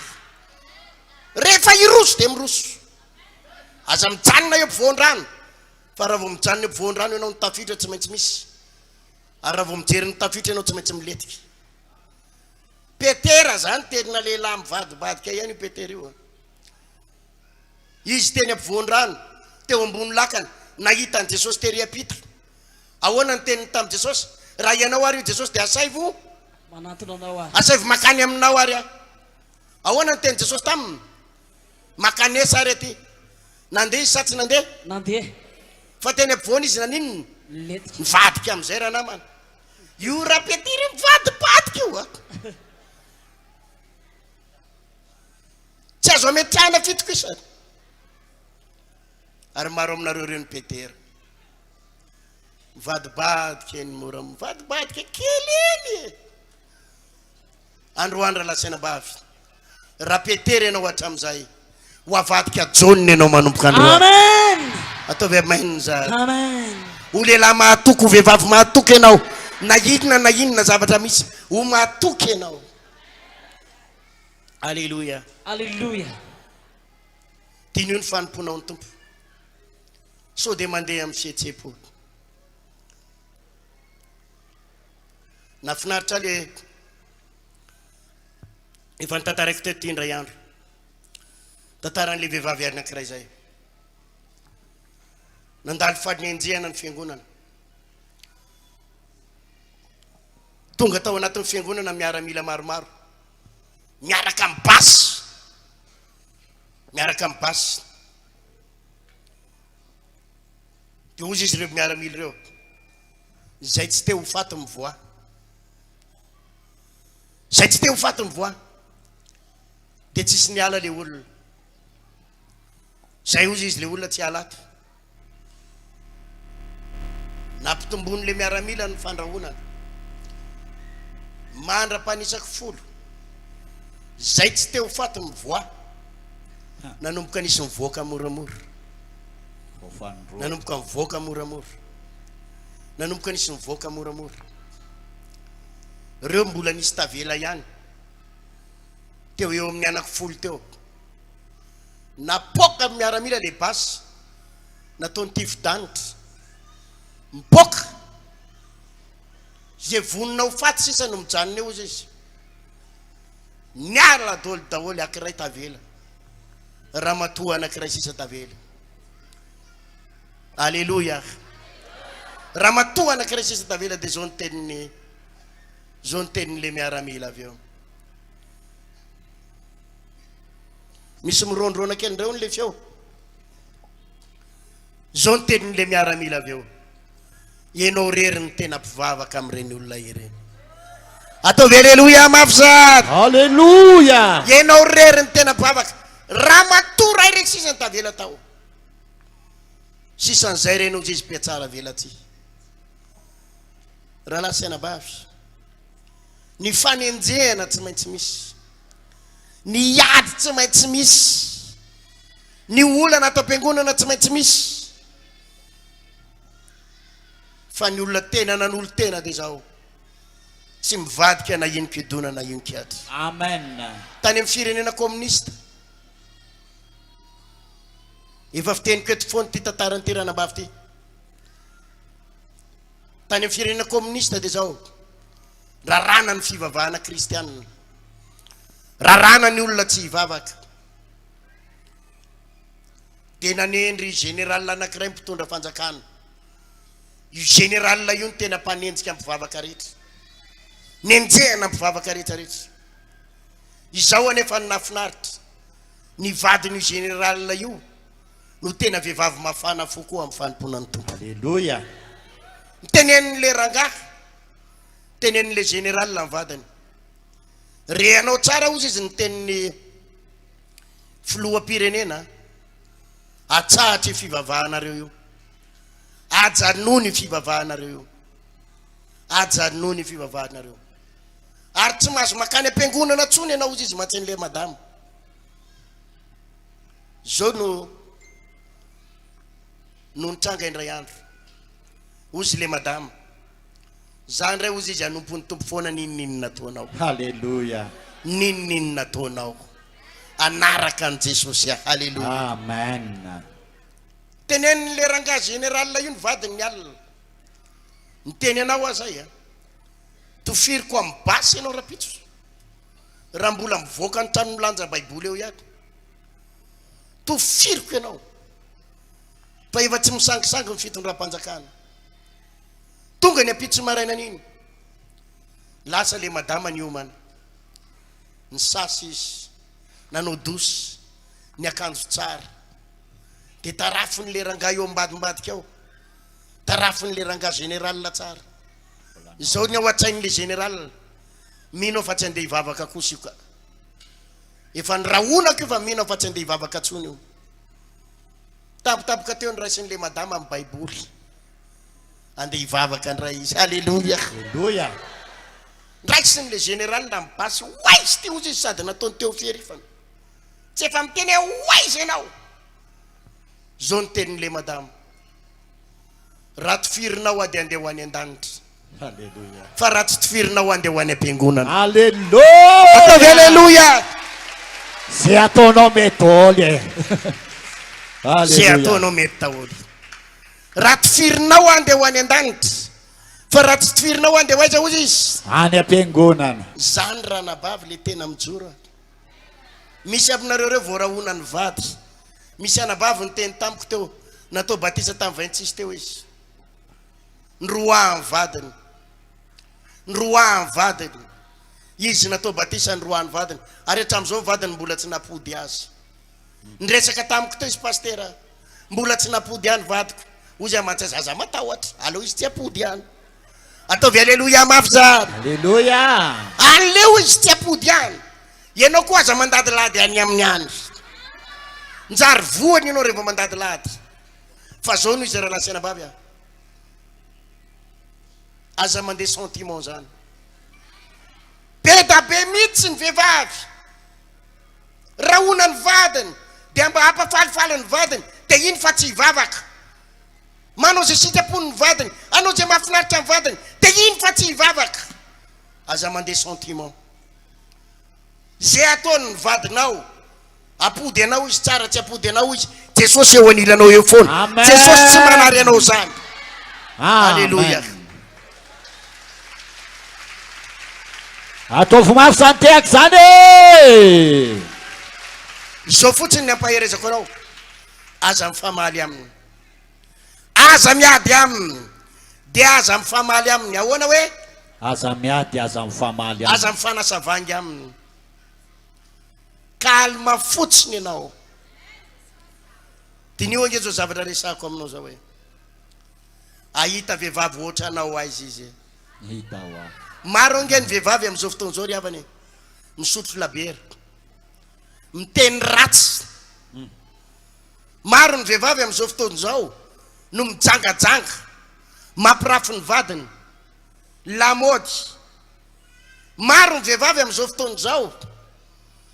B: Rehefa hiroso dia miroso. Aza mijanona eo ampovoan-drano. Fa raha vao mijanona eo ampovoan-drano ianao, ny tafiotra tsy maintsy misy. Ary raha vao mijery ny tafiotra ianao tsy maintsy milentika. Petera zany tena lehilahy mivadibadika ihany io Petera io a. Izy teny ampovoan-drano, teo ambony lakana, nahita an'i Jesosy tery am-pita. Ahoana ny teniny tamin'i Jesosy? Raha ianao ary io Jesosy dia asaivo
D: Manantona anao aho.
B: Asaivo makany aminao ary aho. Ahoana ny tenin'i Jesosy taminy? Makanesa ary aty. Nandeha izy sa tsy nandeha?
D: Nandeha.
B: Fa teny ampovoany izy naninona?
D: Nilentika.
B: Nivadika amin'izay ranamana. Io Rapetira io mivadibadika io a. Tsy azo ametrahana fitokisana. Ary maro aminareo ireo ny Petera. Mivadibadika eny mora mivadibadika kely eny e. Androany rahalahy sy anabavy, raha Petera ianao hatramin'izay, ho avadika Jaona ianao manomboka androany.
D: Amen.
B: Ataovy amen zany.
D: Amen.
B: Ho lehilahy mahatoky, ho vehivavy mahatoky ianao, na inona na inona zavatra misy, ho mahatoky ianao. Alléluia.
D: Alléluia.
B: Diniho ny fanompoanao ny Tompo. Sao dia mandeha amin'ny fihetseham-po. Nahafinaritra ahy le efa notantaraiko teto ity indray andro. Tantaran'ilay vehivavy anankiray izay. Nandalo fanenjehana ny fiangonana. Tonga tao anatin'ny fiangonana miaramila maromaro. Miaraka amin'ny basy. Miaraka amin'ny basy. Dia hozy izy ireo miaramila ireo. Izay tsy te ho faty mivoaha. Izay tsy te ho faty mivoaha. Dia tsisy niala le olona. Izay hozy izy le olona tsy hiala ato. Nampitombon'le miaramila ny fandrahonana. Mandra-panisako folo. Izay tsy te ho faty mivoaha. Nanomboka nisy nivoaka moramora. Nanomboka nivoaka moramora. Nanomboka nisy nivoaka moramora. Ireo mbola nisy tavela ihany. Teo eo amin'ny anaky folo teo. Napoaka ny miaramila le basy. Nataony tifi-danitra. Mipoaka. Izay vonona ho faty sisa no mijanona eo hozy izy. Niala daholo daholo ankiray tavela. Ramatoa anankiray sisa tavela. Aleloia. Ramatoa anankiray sisa tavela dia zao ny tenin'ny zao ny tenin'ilay miaramila avy eo. Misy mirondrona kely indray hono le feo. Zao ny tenin'ilay miaramila avy eo. Ianao irery no tena mpivavaka amin'ireny olona ireny. Ataovy aleloia mafy zany.
C: Aleloia.
B: Ianao irery no tena mpivavaka. Ramatoa iray irery sisa no tavela tao. Sisan'izay ireny hozy izy mpiatsara velatsihy. Rahalahy sy anabavy, ny fanenjehana tsy maintsy misy. Ny ady tsy maintsy misy. Ny olana ato am-piangonana tsy maintsy misy. Fa ny olona tena nanolo-tena dia izao, tsy mivadika na inon-kidona na inon-kiady.
C: Amen.
B: Tany amin'ny firenena kominista. Efa fiteniko eto foana ity tantaran'ity ranabavy ity. Tany amin'ny firenena kominista dia izao, raràna ny fivavahana kristianina. Raràna ny olona tsy hivavaka. Dia nanendry général anankiray mpitondra fanjakana. Io général io no tena mpanenjika mpivavaka rehetra. Nenjehana mpivavaka rehetra rehetra. Izao anefa no nahafinaritra, ny vadin'io général io no tena vehivavy mafana fo koa amin'ny fanompoana ny Tompo.
C: Aleloia.
B: Nitenenin'ilay rangahy, tenenin'ilay général ny vadiny. Re anao tsara hozy izy ny tenin'ny filoham-pirenena, atsahatra io fivavahanareo io. Ajanony io fivavahanareo io. Ajanony ny fivavahanareo. Ary tsy mahazo makany am-piangonana tsony ianao hozy izy mantsy an'ilay madama. Zao no no nitranga indray andro. Hozy le madama. Za indray hozy izy hanompo ny Tompo foana n'inon'inona ataonao.
C: Haleloia.
B: N'inon'inona ataonao. Hanaraka an'i Jesosy aho. Haleloia.
C: Amen.
B: Tenenin'le rangahy général io ny vadiny ny alina. Miteny anao aho zay a. Tofiriko amin'ny basy ianao rapitso. Raha mbola mivoaka ny trano milanja baiboly eo ihany. Tofiriko ianao. Fa efa tsy misangisangy ny fitondram-panjakana. Tonga ny ampitso marainan'iny. Lasa le madama niomana. Nisasa izy. Nanao douche. Niakanjo tsara. Dia tarafin'le rangahy eo ambadimbadika ao. Tarafin'le rangahy général tsara. Izao ny ao an-tsain'le général. Mino aho fa tsy handeha hivavaka kosa io ka. Efa nirahonako io fa mino aho fa tsy handeha hivavaka intsony io. Tampotampoka teo niraisin'le madama ny baiboly. Andeha hivavaka indray izy. Aleloia.
C: Aleloia.
B: Ndraisin'le général ny basy. Ho aiza ity hozy izy sady nataony teo fierifana. Tsy efa miteny hoe ho aiza ianao. Zao ny tenin'le madama. Raha tifirinao aho dia andeha ho any an-danitra.
C: Aleloia.
B: Fa raha tsy tifirinao aho andeha ho any am-piangonana.
C: Aleloia.
B: Ataovy aleloia.
C: Zay ataonao mety daholo e.
B: Zay
C: Aleloia.
B: ataonao mety daholo. Raha tifirinao aho andeha ho any an-danitra. Fa raha tsy tifirinao aho andeha ho aiza hozy izy?
C: Any am-piangonana.
B: Zany ranabavy le tena mijoro a. Misy aminareo reo voarahona ny vady. Misy anabavy niteny tamiko teo, natao batisa tamin'ny 26 teo izy. Noroahan'ny vadiny. Noroahan'ny vadiny. Izy natao batisa noroahan'ny vadiny. Ary hatramin'izao ny vadiny mbola tsy nampody azy. Niresaka tamiko teo izy pastera. Mbola tsy nampody ahy ny vadiko. Hoy izy amantsy aza matahotra. Aleo izy tsy hampody any. Ataovy aleloia mafy zany.
C: Aleloia.
B: Aleo izy tsy hampody any. Ianao koa aza mandadilady any aminy any. Njary voany ianao rehefa mandadilady. Fa zao no izy rahalahy sy anabavy a. Aza mandeha sentiment zany. Be da be mihitsy ny vehivavy. Rahona ny vadiny dia mba hampafalifaly ny vadiny dia iny fa tsy hivavaka. Manao izay sitrapony ny vadiny, hanao izay mahafinaritra ny vadiny dia iny fa tsy hivavaka. Aza mandeha sentiment. Izay ataony ny vadinao, apody anao izy tsara tsy apody anao izy, Jesosy eo anilanao eo foana.
C: Amen.
B: Jesosy tsy manary anao zany. Alléluia.
C: Amen. Ataovy mafy zany tehaka zany e!
B: Izao fotsiny ny ampaherezako anao, aza mifamaly aminy. Aza miady aminy, dia aza mifamaly aminy. Ahoana hoe?
C: Aza miady, aza mifamaly aminy.
B: Aza mifanasa vangy aminy. Calme fotsiny ianao. Diniho ange izao zavatra resahako aminao izao e. Ahita vehivavy hoatranao aiza izy e.
C: Hita hoa.
B: Maro ange ny vehivavy amin'izao fotoana izao ry havana e. Misotro labiera. Miteny ratsy. Maro ny vehivavy amin'izao fotoana izao no mijangajanga, mampirafy ny vadiny, lamaody. Maro ny vehivavy amin'izao fotoana izao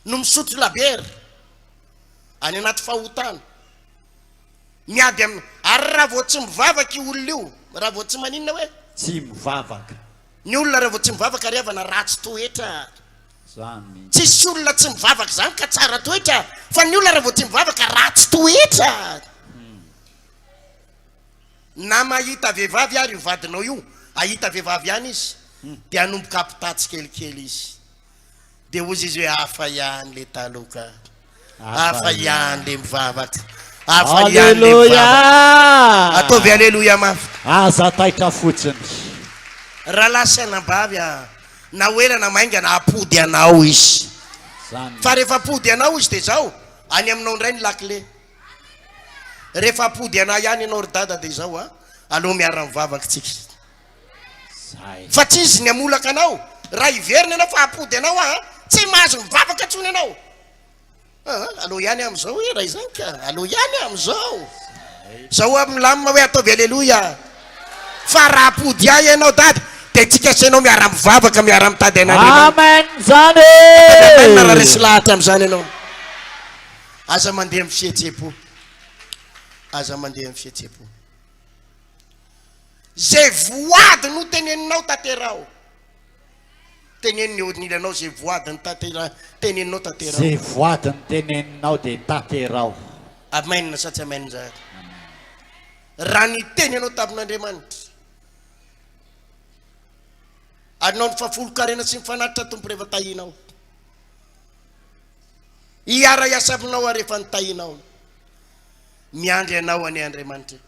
B: no misotro labiera, any anaty fahotana, miady amin'ny, ary raha vao tsy mivavaka io olona io, raha vao tsy maninona hoe?
C: Tsy mivavaka.
B: Ny olona raha vao tsy mivavaka ry havana ratsy toetra.
C: Zany mihitsy.
B: Tsisy olona tsy mivavaka zany ka tsara toetra fa ny olona raha vao tsy mivavaka ratsy toetra. Na mahita vehivavy ary io vadinao io, ahita vehivavy ihany izy dia hanomboka hampitaha tsikelikely izy. Dia hozy izy hoe hafa ihany le taloha ka. Hafa ihany le mivavaka. Hafa ihany le mivavaka. Ataovy aleloia mafy.
C: Aza taitra fotsiny.
B: Rahalahy sy anabavy a, na ho ela na maingana hapody anao izy. Fa rehefa apody anao izy dia izao, any aminao indray ny lakile. Rehefa apody anah ihany ianao ry dada dia izao a, aleo miara-mivavaka tsika. Fa tsy izy ny hamolaka anao, raha hiverina ianao fa hapody anao aho, tsy mahazo mivavaka intsony ianao. Aa, aleo ihany amin'izao hoe raha izany ka, aleo ihany amin'izao. Zao aho milamina hoe ataovy aleloia. Fa raha apody ahy ianao dada, Dia tsika sy ianao miara-mivavaka, miara-mitady an'Andriamanitra.
C: Amen zany
B: Amen raha
C: e!
B: resy lahatra amin'izany ianao. Aza mandeha amin'ny fihetseham-po. Aza mandeha amin'ny fihetseham-po. Izay voady no teneninao tanteraho. Teneno ny eo anilanao izay voady ny tantera teneninao tanteraho.
C: Zay voady ny teneninao dia tanteraho.
B: Amen sa tsy amen zany? Raha niteny ianao tamin'Andriamanitra ary nanao ny fahafolon-karena sy ny fanatitra Tompo rehefa tahinao. Hiara-hiasa aminao aho rehefa nitahinao. Miandry anao anie Andriamanitra.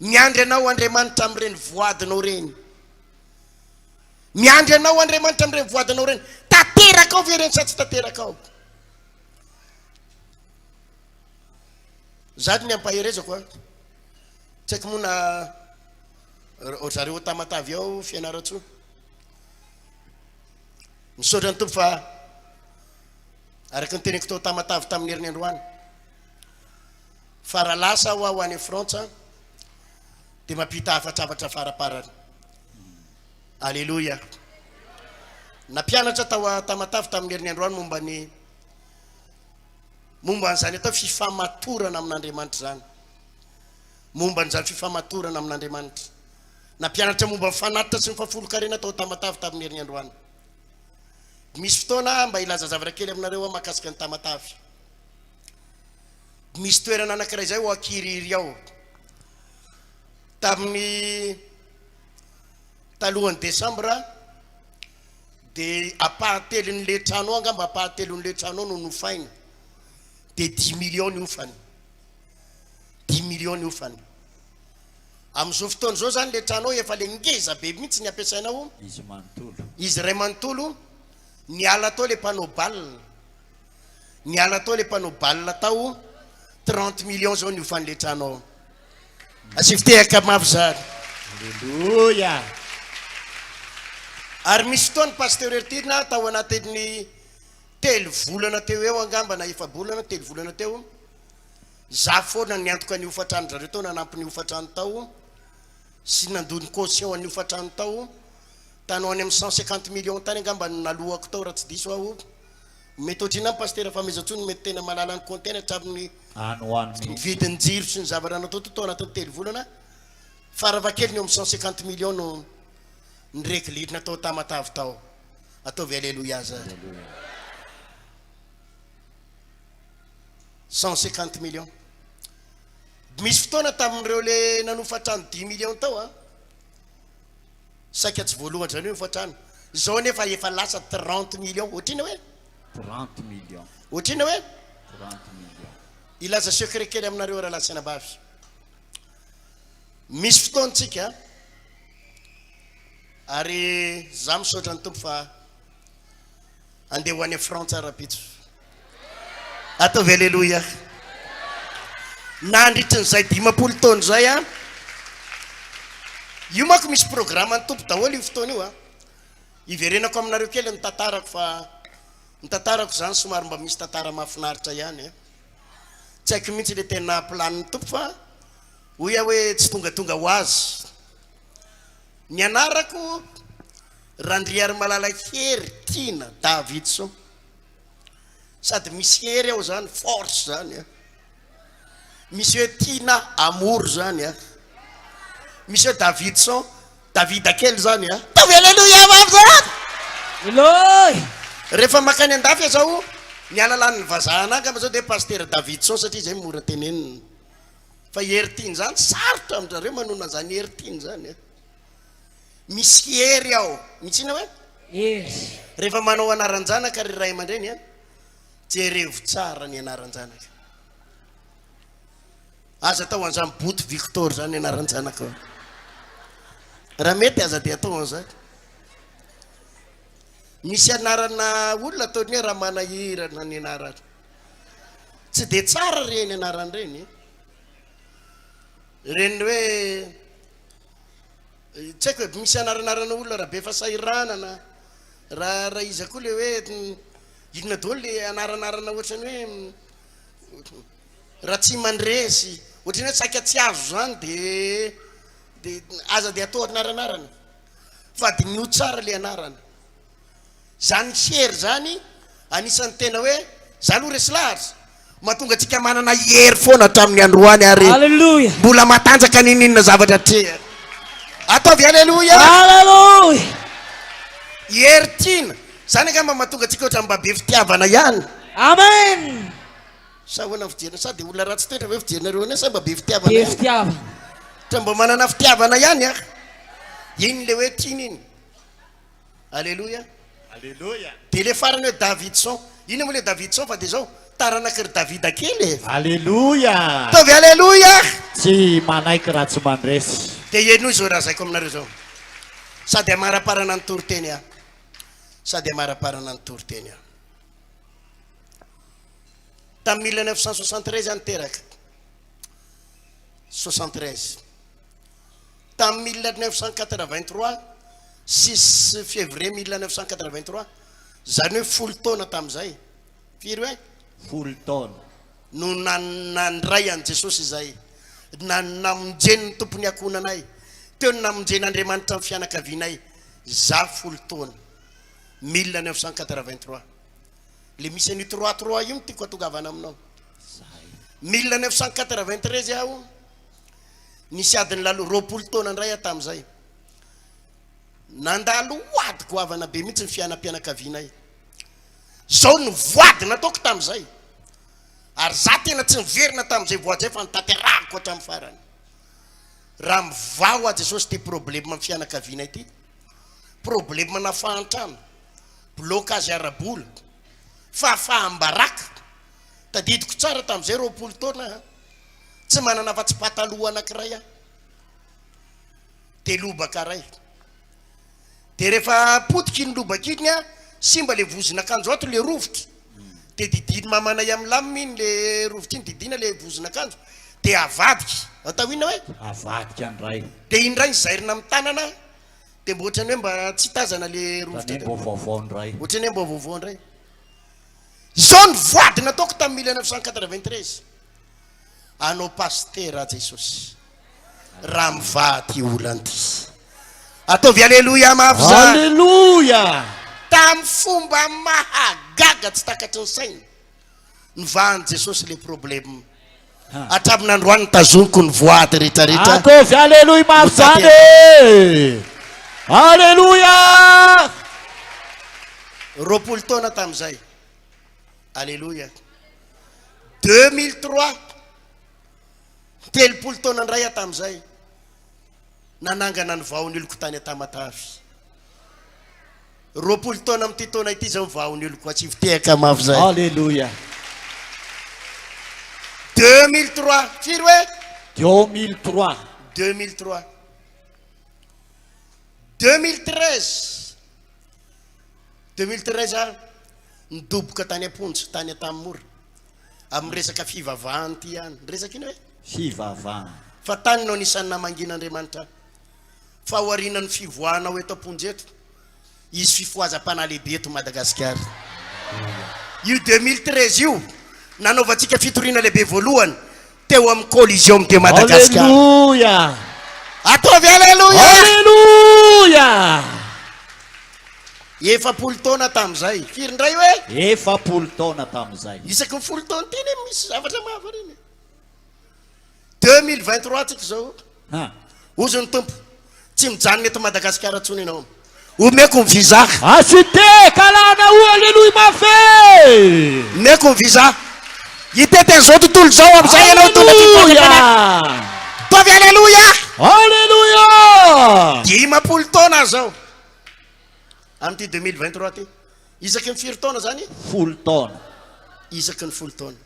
B: Miandry anao Andriamanitra amin'ireny voadinao ireny. Miandry anao Andriamanitra amin'ireny voadinao ireny. Tanteraka ao ve ireny sa tsy tanteraka ao? Zany ny ampaherezako a. Tsy haiko moa na ry zareo ao Tamatave ao Fianarantsoa. Misaotra ny Tompo fa araka ny teniko tao Tamatave tamin'ny heriny androany fa raha lasa aho aho any Frantsa dia mampita hafatrafatra faraparany. Aleloia. Nampianatra tao Tamatave tamin'ny heriny androany momba ny momba an'izany atao fifamatorana amin'Andriamanitra izany. Momba an'izany fifamatorana amin'Andriamanitra. Nampianatra momba ny fanatitra sy ny fahafolonkarena tao Tamatave tamin'ny heriny androany. Misy fotoana mba hilaza zavatra kely aminareo aho mahakasika ny Tamatave. Misy toerana anankiray izay ao Ankirihiry ao. Tamin'ny talohan'ny desambra dia ampahatelon'ilay trano ao angamba ampahatelon'ilay trano ao no nofaina. Dia dix millions ny hofany. Dix millions ny hofany. Amin'izao fotoana izao izany ilay trano ao efa ilay ngeza be mihitsy ny ampiasaina ao.
C: Izy manontolo.
B: Izy iray manontolo, niala tao ilay mpanao balle. Niala tao ilay mpanao balle tao, 30 millions izao ny hofan'ilay trano ao. Asivo tehaka mafy izany.
C: Alléluia.
B: Ary misy fotoana Pasteur Heritiana tao anatin'ny telo volana teo eo angamba na efa-bolana, telo volana teo, za foana niantoka ny hofantrano zareo tao, nanampy ny hofantrano tao sy nandoa ny caution an'ny hofantrano tao, tany ho any amin'ny 150 millions tany angamba no naloako tao raha tsy diso aho. Mety ohatr'inona Pasitera Famezantsoa no mety tena mahalala ny compte hatramin'ny
C: Any ho any mihitsy.
B: vidin-jiro sy ny zavatra natao tao anatin'ny telo volana, farafahakeliny eo amin'ny 150 millions no ni-regler-na tao Tamatave tao. Ataovy Alléluia zany. 150 millions. Misy fotoana tamin'ireo le nanofa trano 10 millions tao an. Saika tsy voalohany zany hoe hofantrano. Izao anefa efa lasa 30 millions. Ohatrina hoe?
C: 30 millions.
B: Ohatrina hoe?
C: 30 millions.
B: Hilaza secret kely aminareo rahalahy sy anabavy. Misy fotoana tsika ary za misaotra ny Tompo fa andeha ho any Frantsa rahampitso. Ataovy Aleloia. Nandritry ny izay 50 taona izay an, io manko misy programme ny Tompo daholo io fotoana io an. Hiverenako aminareo kely ny tantarako fa ny tantarako izany somary mba misy tantara mahafinaritra ihany an. Tsy haiko mihitsy ilay tena planin'ny Tompo fa hoy aho hoe tsy tongatonga ho azy. Ny anarako Randriarimalala Hery Tiana Davidson. Sady misy hery ao zany, force zany a. Misy hoe tiana amour zany a. Misy hoe Davidson, Davida kely zany a. Ataovy aleloia mafy zany.
D: Eloi.
B: Rehefa makany andafy aho zao, ny alalan'ny vazaha anah angamba zao dia Pasitera Davidson satria zay mora tenenina. Fa hery tiana zany sarotra amin-drareo manonona an'zany hery tiana zany a. Misy hery ao. Misy inona hoe?
D: Hery.
B: Rehefa manao anaran-janaka ry ray aman-dreny a, jerevo tsara ny anaran-janaka. Aza atao an'izany Boto Victor izany ny anaran-janaka. Raha mety aza dia atao an'izany. Misy anarana olona ataony hoe Ramanahirana ny anarany. Tsy dia tsara ireny anarana ireny. Ireny hoe Tsy haiko e, misy anaranarana olona Rabefasahiranana, raha raha iza koa le hoe inona daholo le anaranarana ohatrany hoe Ratsimandresy, ohatrany hoe saika tsy azo zany de de aza de atao anaranarana. Fa diniho tsara le anarana. Zany hery zany anisan'ny tena hoe za aloha resy lahatra mahatonga antsika manana hery foana hatramin'ny androany ary
D: Alléluia.
B: mbola matanjaka n'inon'inona zavatra atrehana. Ataovy Alléluia.
D: Alléluia.
B: Hery tiana. Zany angamba mahatonga antsika ohatran'ny mba be fitiavana ihany.
D: Amen.
B: Sa ahoana ny fijerina? Sa dia olona ratsy toetra ve fijerinareo anay sa mba be fitiavana
D: Be
B: ihany?
D: fitiavana.
B: Ohatra mba manana fitiavana ihany ah. Iny le hoe tiana iny. Aleloia.
C: Aleloia.
B: Dia le farany hoe Davidson. Inona moa le Davidson fa dia zao, taranaky ry Davida kely e.
C: Aleloia.
B: Ataovy aleloia.
C: Tsy manaiky raha tsy mandresy.
B: Dia henoy izao lazaiko aminareo izao. Sady hamaraparana ny toriteny aho. Sady hamaraparana ny toriteny aho. Tamin'ny 1973 aho niteraka. 73. Tamin'ny 1983, 6 février 1983, izany hoe folo taona tamin'izay. Firy hoe?
C: Folo taona.
B: No nandray an'i Jesosy izay namonjen'ny Tompon'ny ankohonanay. Teo no namonjen'Andriamanitra ny fianakavianay. Za folo taona. 1983. Le misy an'io trois trois io no tiako hatongavana aminao. 1993 aho nisy ady nilalo 20 taona indray aho tamin'izay. Nandalo ady goavana be mihitsy ny fiainam-pianakavianay. Zao no voady nataoko tamin'izay. Ary za tena tsy niverina tamin'izay voady zay fa notanterahako hatramin'ny farany. Raha mivaha hoa Jesosy ity problème amin'ny fianakaviana ity, problème na fahantrana, blocage ara-bola, fahafaham-baraka, tadidiko tsara tamin'izay 20 taona aho, tsy manana afa-tsy pataloha anankiray aho, dia lobaka iray. Dia rehefa potika iny lobaka iny an, simba le vozon'akanjo ato, le rovitra, dia didian'i mamanay amin'ny lamina iny le rovitra iny, didiana le vozon'akanjo, dia avadika, atao inona hoe?
C: Avadika indray.
B: Dia iny indray ny zairina amin'ny tanana, dia mba ohatran'ny hoe mba tsy tazana le rovitra.
C: Ohatran'ny hoe mba vaovao indray.
B: Ohatran'ny hoe mba vaovao indray. Izao ny voady nataoko tamin'ny 1993. Anao pasitera Jesosy raha mivaha ty olana ty. Ataovy aleloia mafy zany.
C: Aleloia!
B: Tamin'ny fomba mahagaga tsy takatry ny saina. Nivahan'i Jesosy le problème. Hatramin'ny androany nitazoniko ny voady rehetra rehetra.
C: Ataovy aleloia mafy zany e! Aleloia!
B: 20 taona tamin'izay. Aleloia. 2003, 30 taona indray aho tamin'izay, nanangana ny vahon'ny oloko tany Tamatave. 20 taona amin'ity taona ity izao ny vahon'ny oloko, asio fitehaka mafy izay.
C: Aleloia.
B: 2003, firy hoe?
C: 2003.
B: 2003. 2013. 2013 aho nidoboka tany am-ponja, tany Antanimora, amin'ny resaka fivavahana ity ihany. Resaka inona hoe?
C: Fivavahana.
B: Fa tany no anisan'ny namangian'Andriamanitra ahy. Fa aorianan'ny fivoahanao eto am-ponja eto, hisy fifohazam-panahy lehibe eto Madagasikara. Io 2013 io, nanaovantsika fitoriana lehibe voalohany teo amin'ny Coliseum de Madagascar.
C: Alléluia.
B: Ataovy Alléluia.
C: Alléluia.
B: 40 taona tamin'izay. Firy indray hoe?
C: 40 taona tamin'izay.
B: Isaky ny folo taona ity anie misy zavatra mahavariana. 2023 tsika izao.
C: Ha.
B: Hozy ny Tompo, tsy mijanona eto Madagasikara intsony ianao. Omeko ny visa.
C: Asite kalana o aleloia mafy.
B: Omeko ny visa. Hitety an'izao tontolo izao amin'izay ianao tonga ty
C: Aleloia.
B: Tovy aleloia.
C: Aleloia.
B: 50 taona izao. Amin'ity 2023 ty. Isaky ny firy taona zany?
C: Folo taona.
B: Isaky ny folo taona.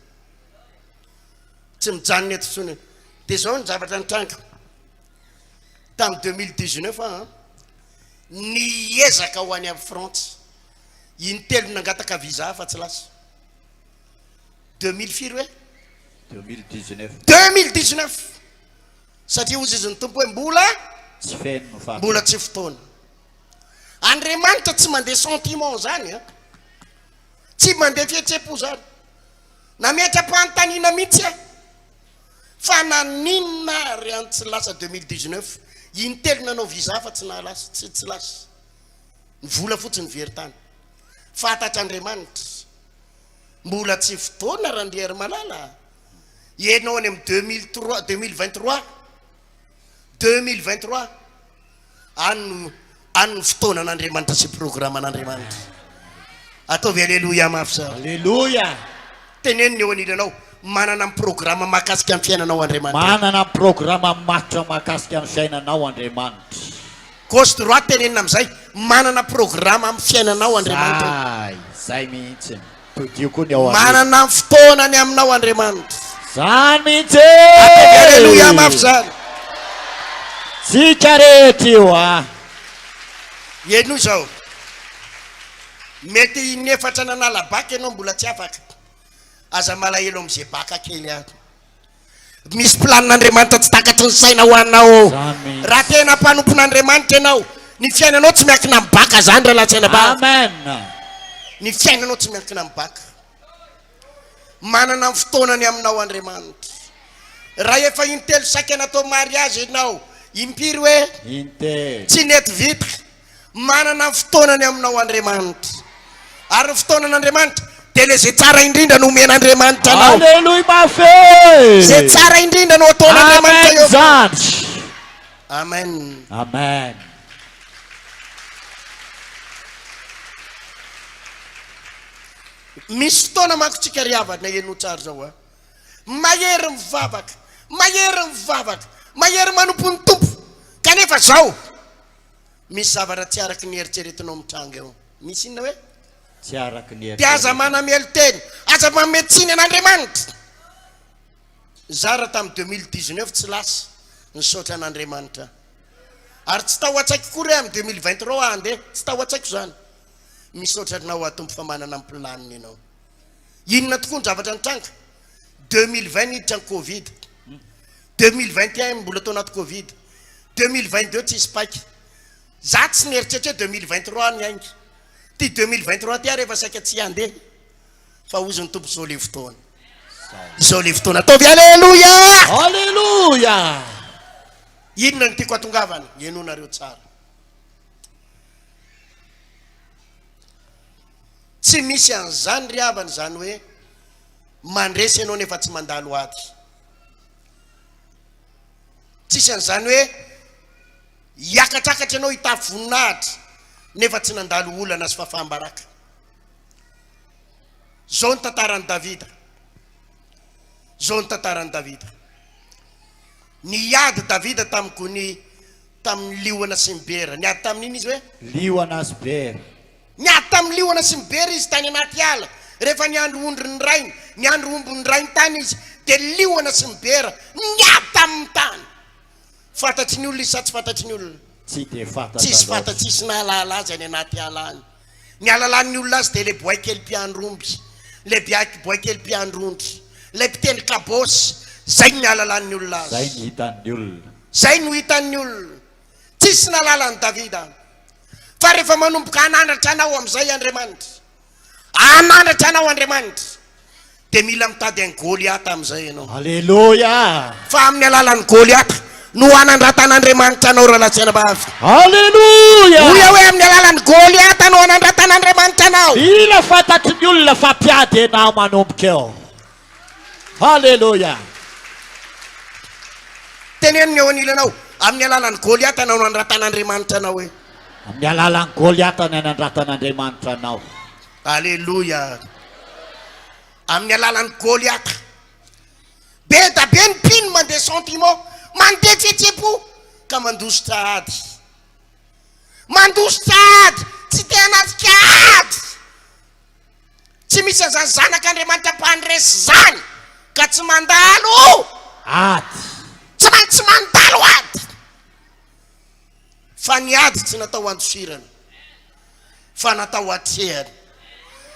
B: Tsy mijanona eto intsony. Dia izao ny zavatra nitranga. Tamin'ny 2019 aho an, niezaka ho any amin'ny Frantsa. Intelo nangataka visa fa tsy lasa. 2000 firy hoe?
C: 2019.
B: 2019. Satria hozy izy ny Tompo hoe mbola
C: Tsy feno ny faha.
B: Mbola tsy fotoana. Andriamanitra tsy mandeha sentiment zany an. Tsy mandeha fihetsem-po zany. Nametra-panontaniana mihitsy aho fa naninona ary an tsy lasa 2019? Intelo nanao visa fa tsy nahalasa, tsy tsy lasa. Ny vola fotsiny very tany. Fantatr'Andriamanitra. Mbola tsy fotoana Randriarimalala a! Ianao any amin'ny 2003, 2023, 2023, any no any no fotoanan'Andriamanitra sy programan'Andriamanitra. Ataovy aleloia mafy zany.
C: Aleloia!
B: Teneno ny eo anilanao, manana ny programa mahakasika ny fiainanao Andriamanitra.
C: Manana ny programa matotra mahakasika ny fiainanao Andriamanitra.
B: Gauche droite tenenina amin'izay, manana programa amin'ny fiainanao Andriamanitra.
C: Zay, zay mihitsy. Todio koa ny ao aoriana.
B: Manana ny fotoanany aminao Andriamanitra.
C: Zany mihitsy
B: Ataovy aleloia mafy zany.
C: Tsika rehetra io a.
B: Henoy izao. Mety inefatra nanala bac ianao mbola tsy afaka. Aza malahelo amin'izay bac kely any. Misy planin'Andriamanitra tsy takatry ny saina ho anao. Raha tena mpanompon'Andriamanitra ianao, ny fiainanao tsy miankina amin'ny baka zany rahalahy tsy anabavy.
C: Amen.
B: Ny fiainanao tsy miankina amin'ny baka. Manana ny fotoanany aminao Andriamanitra. Raha efa intelo saika natao mariage ianao, impiry hoe?
C: Intelo.
B: Tsy nety vita. Manana ny fotoanany aminao Andriamanitra. Ary ny fotoanan'Andriamanitra dia ilay izay tsara indrindra no omen'Andriamanitra anao.
C: Aleloia mafy e!
B: Izay tsara indrindra no ataon'Andriamanitra
C: Amen
B: eo aminao.
C: zany.
B: Amen.
C: Amen.
B: Misy fotoana manko tsika ry havana henoa tsara izao a. Mahery mivavaka, mahery mivavaka, mahery manompo ny Tompo. Kanefa zao Misy zavatra tsy araky ny eritreretinao mitranga eo. Misy inona hoe?
C: Tsy araky ny
B: Dia aza
C: eritreretinao.
B: manamelo-tena, aza manome tsiny an'Andriamanitra. Zara tamin'ny 2019 tsy lasa, nisaotra an'Andriamanitra aho. Ary tsy tao an-tsaiko koa re amin'ny 2023 aho handeha, tsy tao an-tsaiko izany. Misaotra anao aho Tompo fa manana ny planiny ianao. Inona tokoa ny zavatra nitranga? 2020 niditra ny covid. 2021 mbola tao anaty covid. 2022 tsisy paika. Za tsy nieritreritra hoe 2023 ny ainga. Ty 2023 ty ary efa saika tsy handeha. Fa hozy ny Tompo zao le fotoana. Izao le fotoana. Ataovy Aleloia!
C: Aleloia!
B: Inona no tiako hatongavana? Henoinareo tsara. Tsy misy an'izany ry havana izany hoe mandresy ianao nefa tsy mandalo ady. Tsisy an'izany hoe hiakatrakatra ianao hitafy voninahitra nefa tsy nandalo olana sy fahafaham-baraka. Izao ny tantaran'i Davida. Izao ny tantaran'i Davida. Niady Davida tamin'ny gony tamin'ny liona sy ny bera. Niady tamin'inona izy hoe?
C: Liona sy bera.
B: Niady tamin'ny liona sy ny bera izy tany anaty ala. Rehefa niandry ondry ny rainy, niandry omby ny rainy tany izy, dia liona sy ny bera niady taminy tany. Fantatry ny olona izy sa tsy fantatry ny olona?
C: Tsy dia fantatra
B: Tsisy
C: loatra.
B: fanta, tsisy nahalala azy any anaty ala any. Ny halalan'ny olona azy dia ilay boay kely mpiandry omby, ilay boay kely mpiandry ondry, ilay mpitendry kabôsy, izay no halalan'ny olona azy.
C: Izay no hitan'ny olona.
B: Izay no hitan'ny olona. Tsisy nahalala an'i Davida. Fa rehefa manomboka hanandratra anao amin'izay Andriamanitra, hanandratra anao Andriamanitra, dia mila mitady an'i Goliata amin'izay ianao.
C: Aleloia!
B: Fa amin'ny alalan'i Goliata no hanandratan'Andriamanitra anao rahalahy sy anabavy.
C: Aleloia!
B: Hoy aho hoe amin'ny alalan'i Goliata no hanandratan'Andriamanitra anao.
C: Mila fantatry ny olona fa mpiady ianao manomboka eo. Aleloia!
B: Teneno ny eo anilanao, amin'ny alalan'i Goliata no hanandratan'Andriamanitra anao hoe.
C: Amin'ny alalan'i Goliata no hanandratan'Andriamanitra anao.
B: Aleloia! Amin'ny alalan'i Goliata. Be da be ny mpino mandeha sentiment, mandeha fihetseham-po ka mandositra ady. Mandositra ady, tsy te hanatrika ady. Tsy misy an'izany zanak'Andriamanitra mpandresy izany ka tsy mandalo
C: ady.
B: Tsy maintsy mandalo ady. Fa ny ady tsy natao handosirana fa natao hatrehana.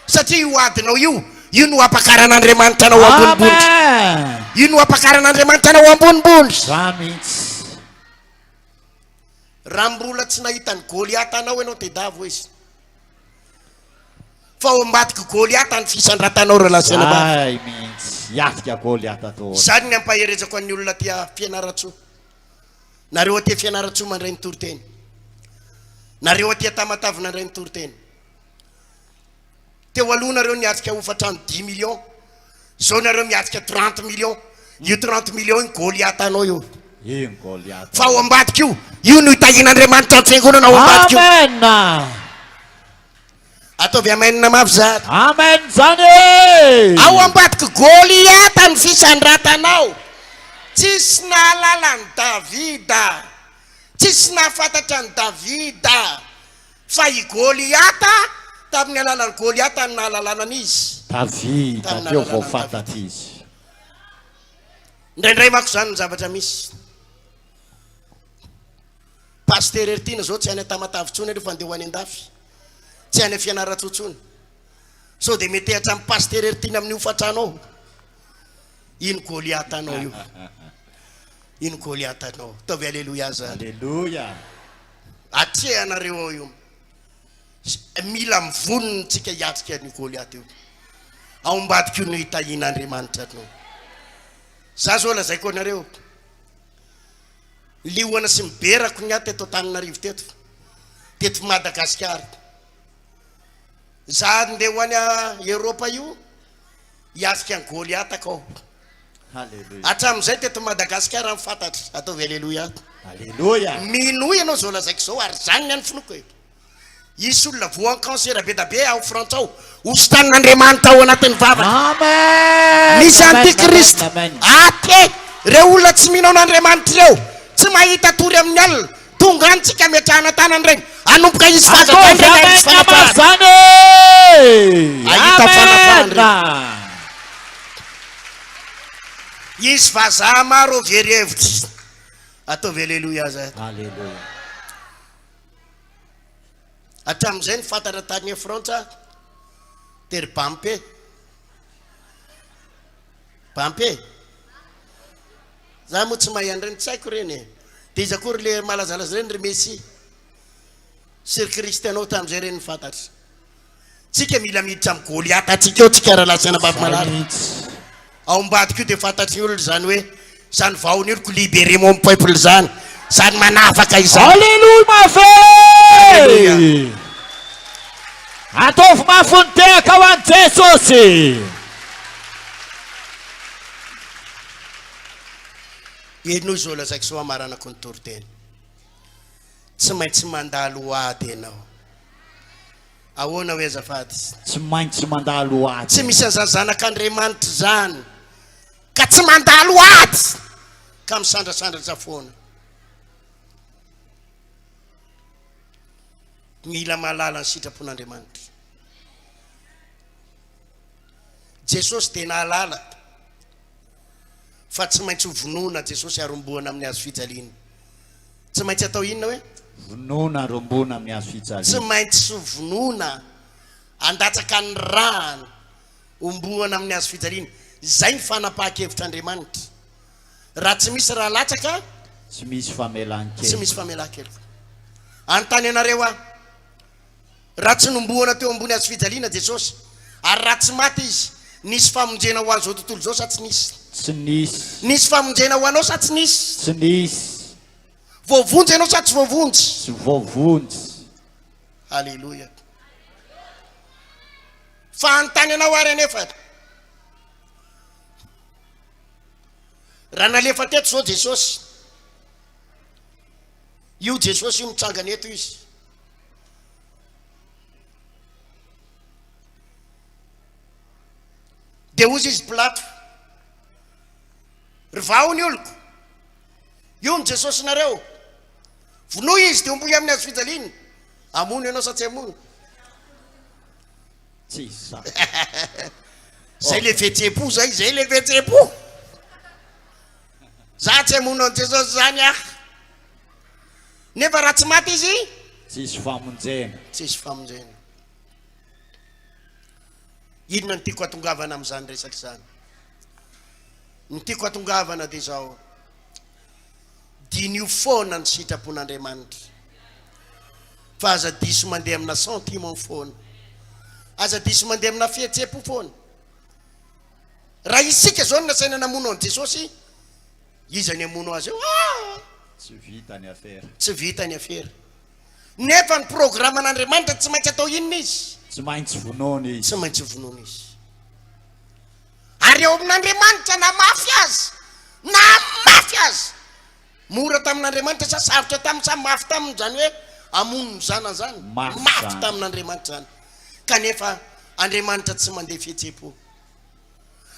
B: Satria io adinao io, io no hampakaran'Andriamanitra anao ambonimbony.
C: Amen.
B: Io no hampakaran'Andriamanitra anao ambonimbony.
C: Zany mihitsy.
B: Raha mbola tsy nahita ny Goliata anao ianao, tedavo izy. Fa ao ambadik'i Goliata ny fisandratanao rahalahy sy anabavy.
C: Zay mihitsy. Hiatrika Goliata daholo.
B: Izany ny ampaherezako an'ny olona aty Fianarantsoa. Nareo aty Fianarantsoa mandray ny toriteny. Nareo aty Tamatave nandray ny toriteny. Teo aloha nareo niatrika hofantrano dix millions, zao nareo miatrika trente millions. Io trente millions io Goliath anao io.
C: Iny Goliath.
B: Fa ao ambadika io, io no itahian'Andriamanitra ny fiangonana ao ambadika io.
C: Amen.
B: Ataovy amen mafy zany.
C: Amen zany e!
B: Ao ambadiky Goliata ny fisandratanao. Tsisy nahalala an'i Davida. Tsisy nahafantatra an'i Davida. Fa i Goliata, tamin'ny alalan'i Goliata no nahalalana an'izy.
C: Davida
B: Tamin'ny
C: teo vao
B: nahalalana an'i Davida.
C: fantatra izy.
B: Indraindray manko izany ny zavatra misy. Pasitera Heritiana zao tsy any Tamatave intsony aloha fa andeha ho any andafy. Tsy any Fianarantsoa intsony. Sao dia metehatra amin'i Pasitera Heritiana amin'ny hofantrano ao. Ino Goliath anao io. Ino Goliath anao. Ataovy Aleloia zany.
C: Aleloia.
B: Atrehanareo ao io. Mila mivonona tsika hiatrika an'io Goliath io. Ao ambadika io no hitahian'Andriamanitra anao. Za zao lazaiko anareo. Liona sy miberako ny ahy teto Antananarivo teto, teto Madagasikara. Za ndeha ho any Eropa io, hiatrika an'i Goliata kao.
C: Haleloia.
B: Hatramin'izay teto Madagasikara ny fantatra. Ataovy Aleloia.
C: Aleloia.
B: Minoa ianao izao lazaiko izao ary izany ny an'ny finoako e. Hisy olona voan'ny cancer be da be ao Frantsa ao. Hositanin'Andriamanitra ao anatin'ny vavaka.
C: Amen.
B: Misy
C: Amen,
B: antichrist,
C: amen, amen.
B: athée, ireo olona tsy mino an'Andriamanitra ireo, tsy mahita tory amin'ny alina. Tonga any tsika ametrahana tanana ireny. Hanomboka hisy fahazavana
C: Ataovy
B: ireny ary hisy
C: amen
B: fanafahana.
C: zany e.
B: Ahita fanafahana ireny.
C: Amen.
B: Hisy vazaha maro very hevitra. Ataovy aleloia zany.
C: Aleloia.
B: Hatramin'izay ny fantatra tany Frantsa dia ry Bampe. Bampe. Za moa tsy mahay an'ireny, tsy haiko ireny e. Dia iza koa ry le malazalaza ireny ry Messi sy ry Cristiano tamin'izay ireny ny fantatra. Tsika mila miditra amin'ny Goliata tsika eo tsika rahalahy sy anabavy
C: Zay
B: malala.
C: mihitsy.
B: Ao ambadika io dia fantatry ny olona izany hoe izany vahona io ko libérer mon peuple izany. Izany manavaka izany.
C: Alléluia mafy!
B: Alléluia.
C: Ataovy mafy ny tehaka ho an'i Jesosy.
B: Henoy izao lazaiko izao hamaranako ny toriteny. Tsy maintsy mandalo ady ianao. Ahoana hoe azafady?
C: Tsy maintsy mandalo ady.
B: Tsy misy an'izany zanak'Andriamanitra izany ka tsy mandalo ady ka misandrasandratra foana. Mila mahalala ny sitrapon'Andriamanitra. Jesosy dia nahalala fa tsy maintsy ho vonoina Jesosy ary homboana amin'ny hazo fijaliana. Tsy maintsy atao inona hoe?
C: Vonoina ary homboana amin'ny hazo fijaliana.
B: Tsy maintsy ho vonoina, handatsaka ny rany, homboana amin'ny hazo fijaliana. Izay ny fanapahan-kevitr'Andriamanitra. Raha tsy misy ra latsaka,
C: Tsy misy famelan-keloka.
B: Tsy misy famelan-keloka. Anontany anareo aho. Raha tsy nombohana teo ambony hazo fijaliana Jesosy, ary raha tsy maty Izy, nisy famonjena ho an'izao tontolo izao sa tsy nisy?
C: Tsy nisy.
B: Nisy famonjena ho anao sa tsy nisy?
C: Tsy nisy.
B: Voavonjy ianao sa tsy voavonjy?
C: Tsy voavonjy.
B: Aleloia. Fa hanontany anao ary anefa, raha nalefa teto izao Jesosy, io Jesosy io mitsangana eto Izy, Dia hozy izy Pilato, Ry vaho ny oloko, io ny Jesosinareo, vonoy izy dia homboy amin'ny hazo fijaliana. Hamono ianao sa tsy hamono?
C: Tsy izany.
B: Zay le fihetseham-po zay, zay le fihetseham-po. Za tsy hamono an'i Jesosy zany aho. Nefa raha tsy maty izy?
C: Tsisy famonjena.
B: Tsisy famonjena. Inona no tiako hatongavana amin'izany resaka izany? Ny tiako hatongavana dia izao, diniho foana ny sitrapon'Andriamanitra, fa aza diso mandeha amina sentiment foana, aza diso mandeha amina fihetseham-po foana. Raha isika izao no nasaina namono an'i Jesosy, iza ny hamono azy eo? Ah!
C: Tsy vita ny afera.
B: Tsy vita ny afera. Nefa ny programan'Andriamanitra tsy maintsy atao inona izy?
C: Tsy maintsy vonoina izy.
B: Tsy maintsy vonoina izy. Ary eo amin'Andriamanitra na mafy aza, na mafy aza, mora tamin'Andriamanitra sa sarotra taminy sa mafy taminy izany hoe hamono ny zanany izany?
C: Mafy
B: Mafy
C: izany.
B: tamin'Andriamanitra izany. Kanefa Andriamanitra tsy mandeha fihetseham-po.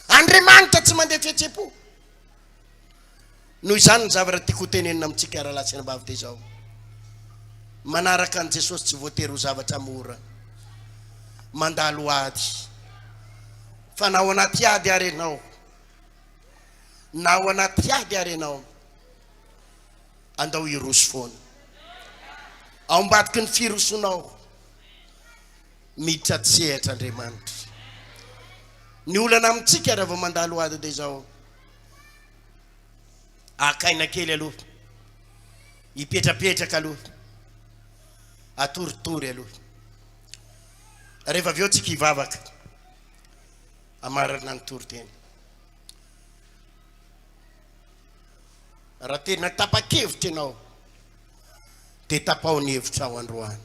B: Andriamanitra tsy mandeha fihetseham-po. Noho izany ny zavatra tiako ho tenenina amintsika rahalahy sy anabavy dia izao, manaraka an'i Jesosy tsy voatery ho zavatra mora. Mandalo ady. Fa na ao anaty ady ary ianao, na ao anaty ady ary ianao, andao hiroso foana. Ao ambadiky ny firosoanao, miditra an-tsehatra Andriamanitra. Ny olana amintsika raha vao mandalo ady dia izao, Haka aina kely aloha, hipetrapetraka aloha, atoritory aloha. Rehefa avy eo tsika hivavaka, hamarana ny toriteny. Raha tena tapa-kevitra ianao, dia tapaho ny hevitrao androany.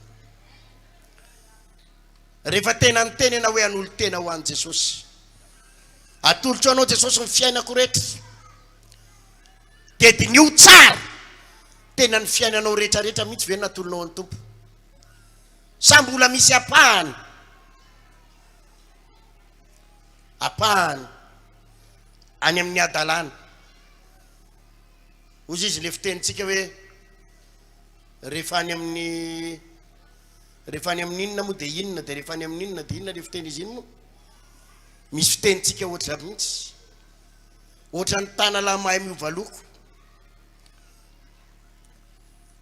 B: Rehefa tena niteny ianao hoe hanolo-tena ho an'i Jesosy, Atolotro anao Jesosy ny fiainako rehetra. Dia diniho tsara, tena ny fiainanao rehetra rehetra mihitsy ve no natolonao an'ny Tompo? Sa mbola misy ampahany? Ampahany any amin'ny hadalana. Hozy izy le fitenintsika hoe rehefa any amin'ny rehefa any amin'ny inona moa dia inona dia rehefa any amin'ny inona dia inona le fiteny izy iny moa? Misy fitenintsika ohatr'izany mihitsy. Ohatran'ny tanalahy mahay miova loko.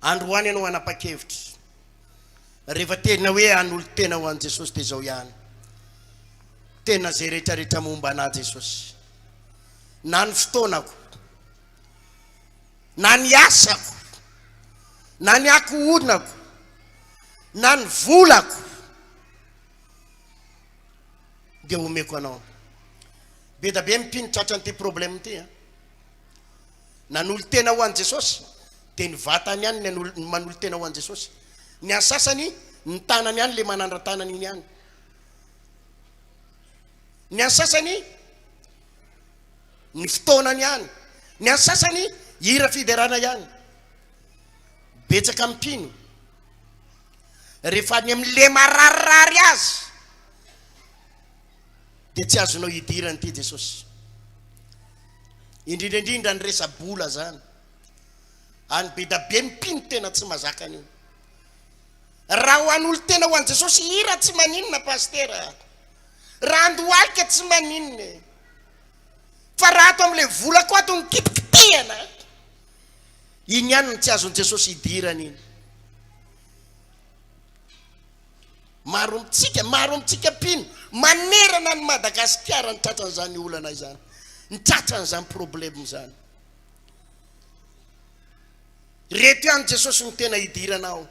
B: Androany ianao hanapa-kevitra. Rehefa tena hoe hanolo-tena ho an'i Jesosy dia izao ihany. Tena izay rehetrarehetra momba anà Jesosy. Na ny fotoanako, na ny asako, na ny ankohonako, na ny volako. dia omeko anao. Be da be ny mpino tratran'ity problème ity an. Nanolo-tena ho an'i Jesosy dia ny vatany ihany ny anolo- ny manolo-tena ho an'i Jesosy. Ny an'ny sasany ny tanany ihany le manandra-tanana iny ihany. Ny an'ny sasany ny fotoanany ihany. Ny an'ny sasany hira fiderana ihany. Betsaka amin'ny mpino. Rehefa any amin'le mararirary azy dia tsy azonao idirana ity Jesosy. Indrindra indrindra ny resa-bola zany. Any be da be mpino tena tsy mazaka an'io. Raha ho an'olo-tena ho an'i Jesosy hira tsy maninona pasitera. Raha andohalika tsy maninona e. Fa raha ato amin'ilay vola koa ato ny kitikitihana. Iny ihany no tsy azon'i Jesosy idirana iny. Maro amintsika, maro amintsika mpino manerana an'i Madagasikara ny tratran'izany olana izany, ny tratran'izany problème izany. Reto ihany Jesosy no tena idiranao.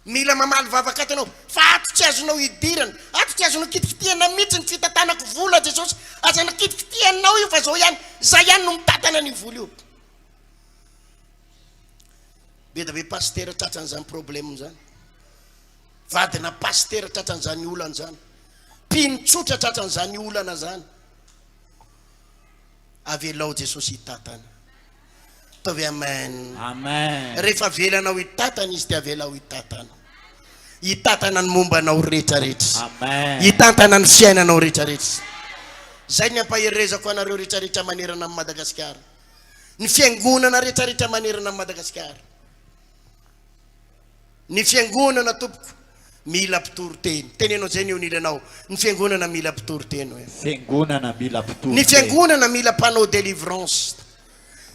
B: Mila mamaly vavaka ato ianao fa ato tsy azonao idirana, ato tsy azonao kitikitihana mihitsy ny fitantanako vola Jesosy. Aza kitikitihanao io fa zao ihany, zay ihany no mitantana an'io vola io. Be da be pasitera tratran'izany problème izany. Vadina pasitera tratran'izany olana izany. Mpino tsotra tratran'izany olana izany. Avelao Jesosy hitatana. Ataovy amen.
C: Amen.
B: Rehefa avelanao hitatana izy dia avelao hitatana. Hitantana ny momba anao rehetra rehetra.
C: Amen.
B: Hitantana ny fiainanao rehetra rehetra. Izay ny ampaherezako anareo rehetra rehetra manerana an'i Madagasikara. Ny fiangonana rehetra rehetra manerana an'i Madagasikara. Ny fiangonana tompoko mila mpitory teny. Teneno an'izay ny eo anilanao. Ny fiangonana mila mpitory teny hoe.
C: Fiangonana mila mpitory
B: Ny
C: teny.
B: fiangonana mila mpanao délivrance.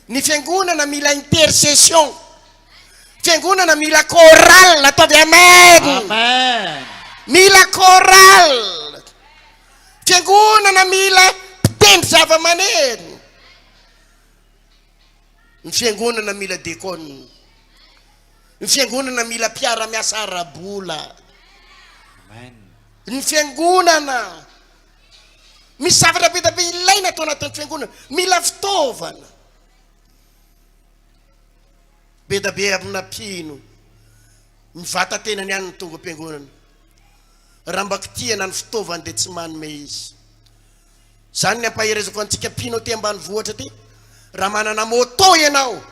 B: Ny fiangonana mila intercession. Fiangonana mila chorale. Ataovy amen.
C: Amen.
B: Mila chorale. Fiangonana mila mpitendry zava-maneno. Ny fiangonana mila dekona. Ny fiangonana mila mpiara-miasa ara-bola.
C: Amen.
B: Ny fiangonana misy zavatra be dia be ilaina ato anatin'ny fiangonana. Mila fitaovana. Be da be amina mpino ny vata-tenany ihany no tonga am-piangonana. Raha mba kitihana ny fitaovany dia tsy manome izy. Izany ny ampaherezako antsika mpino aty ambanivohitra aty, raha manana moto ianao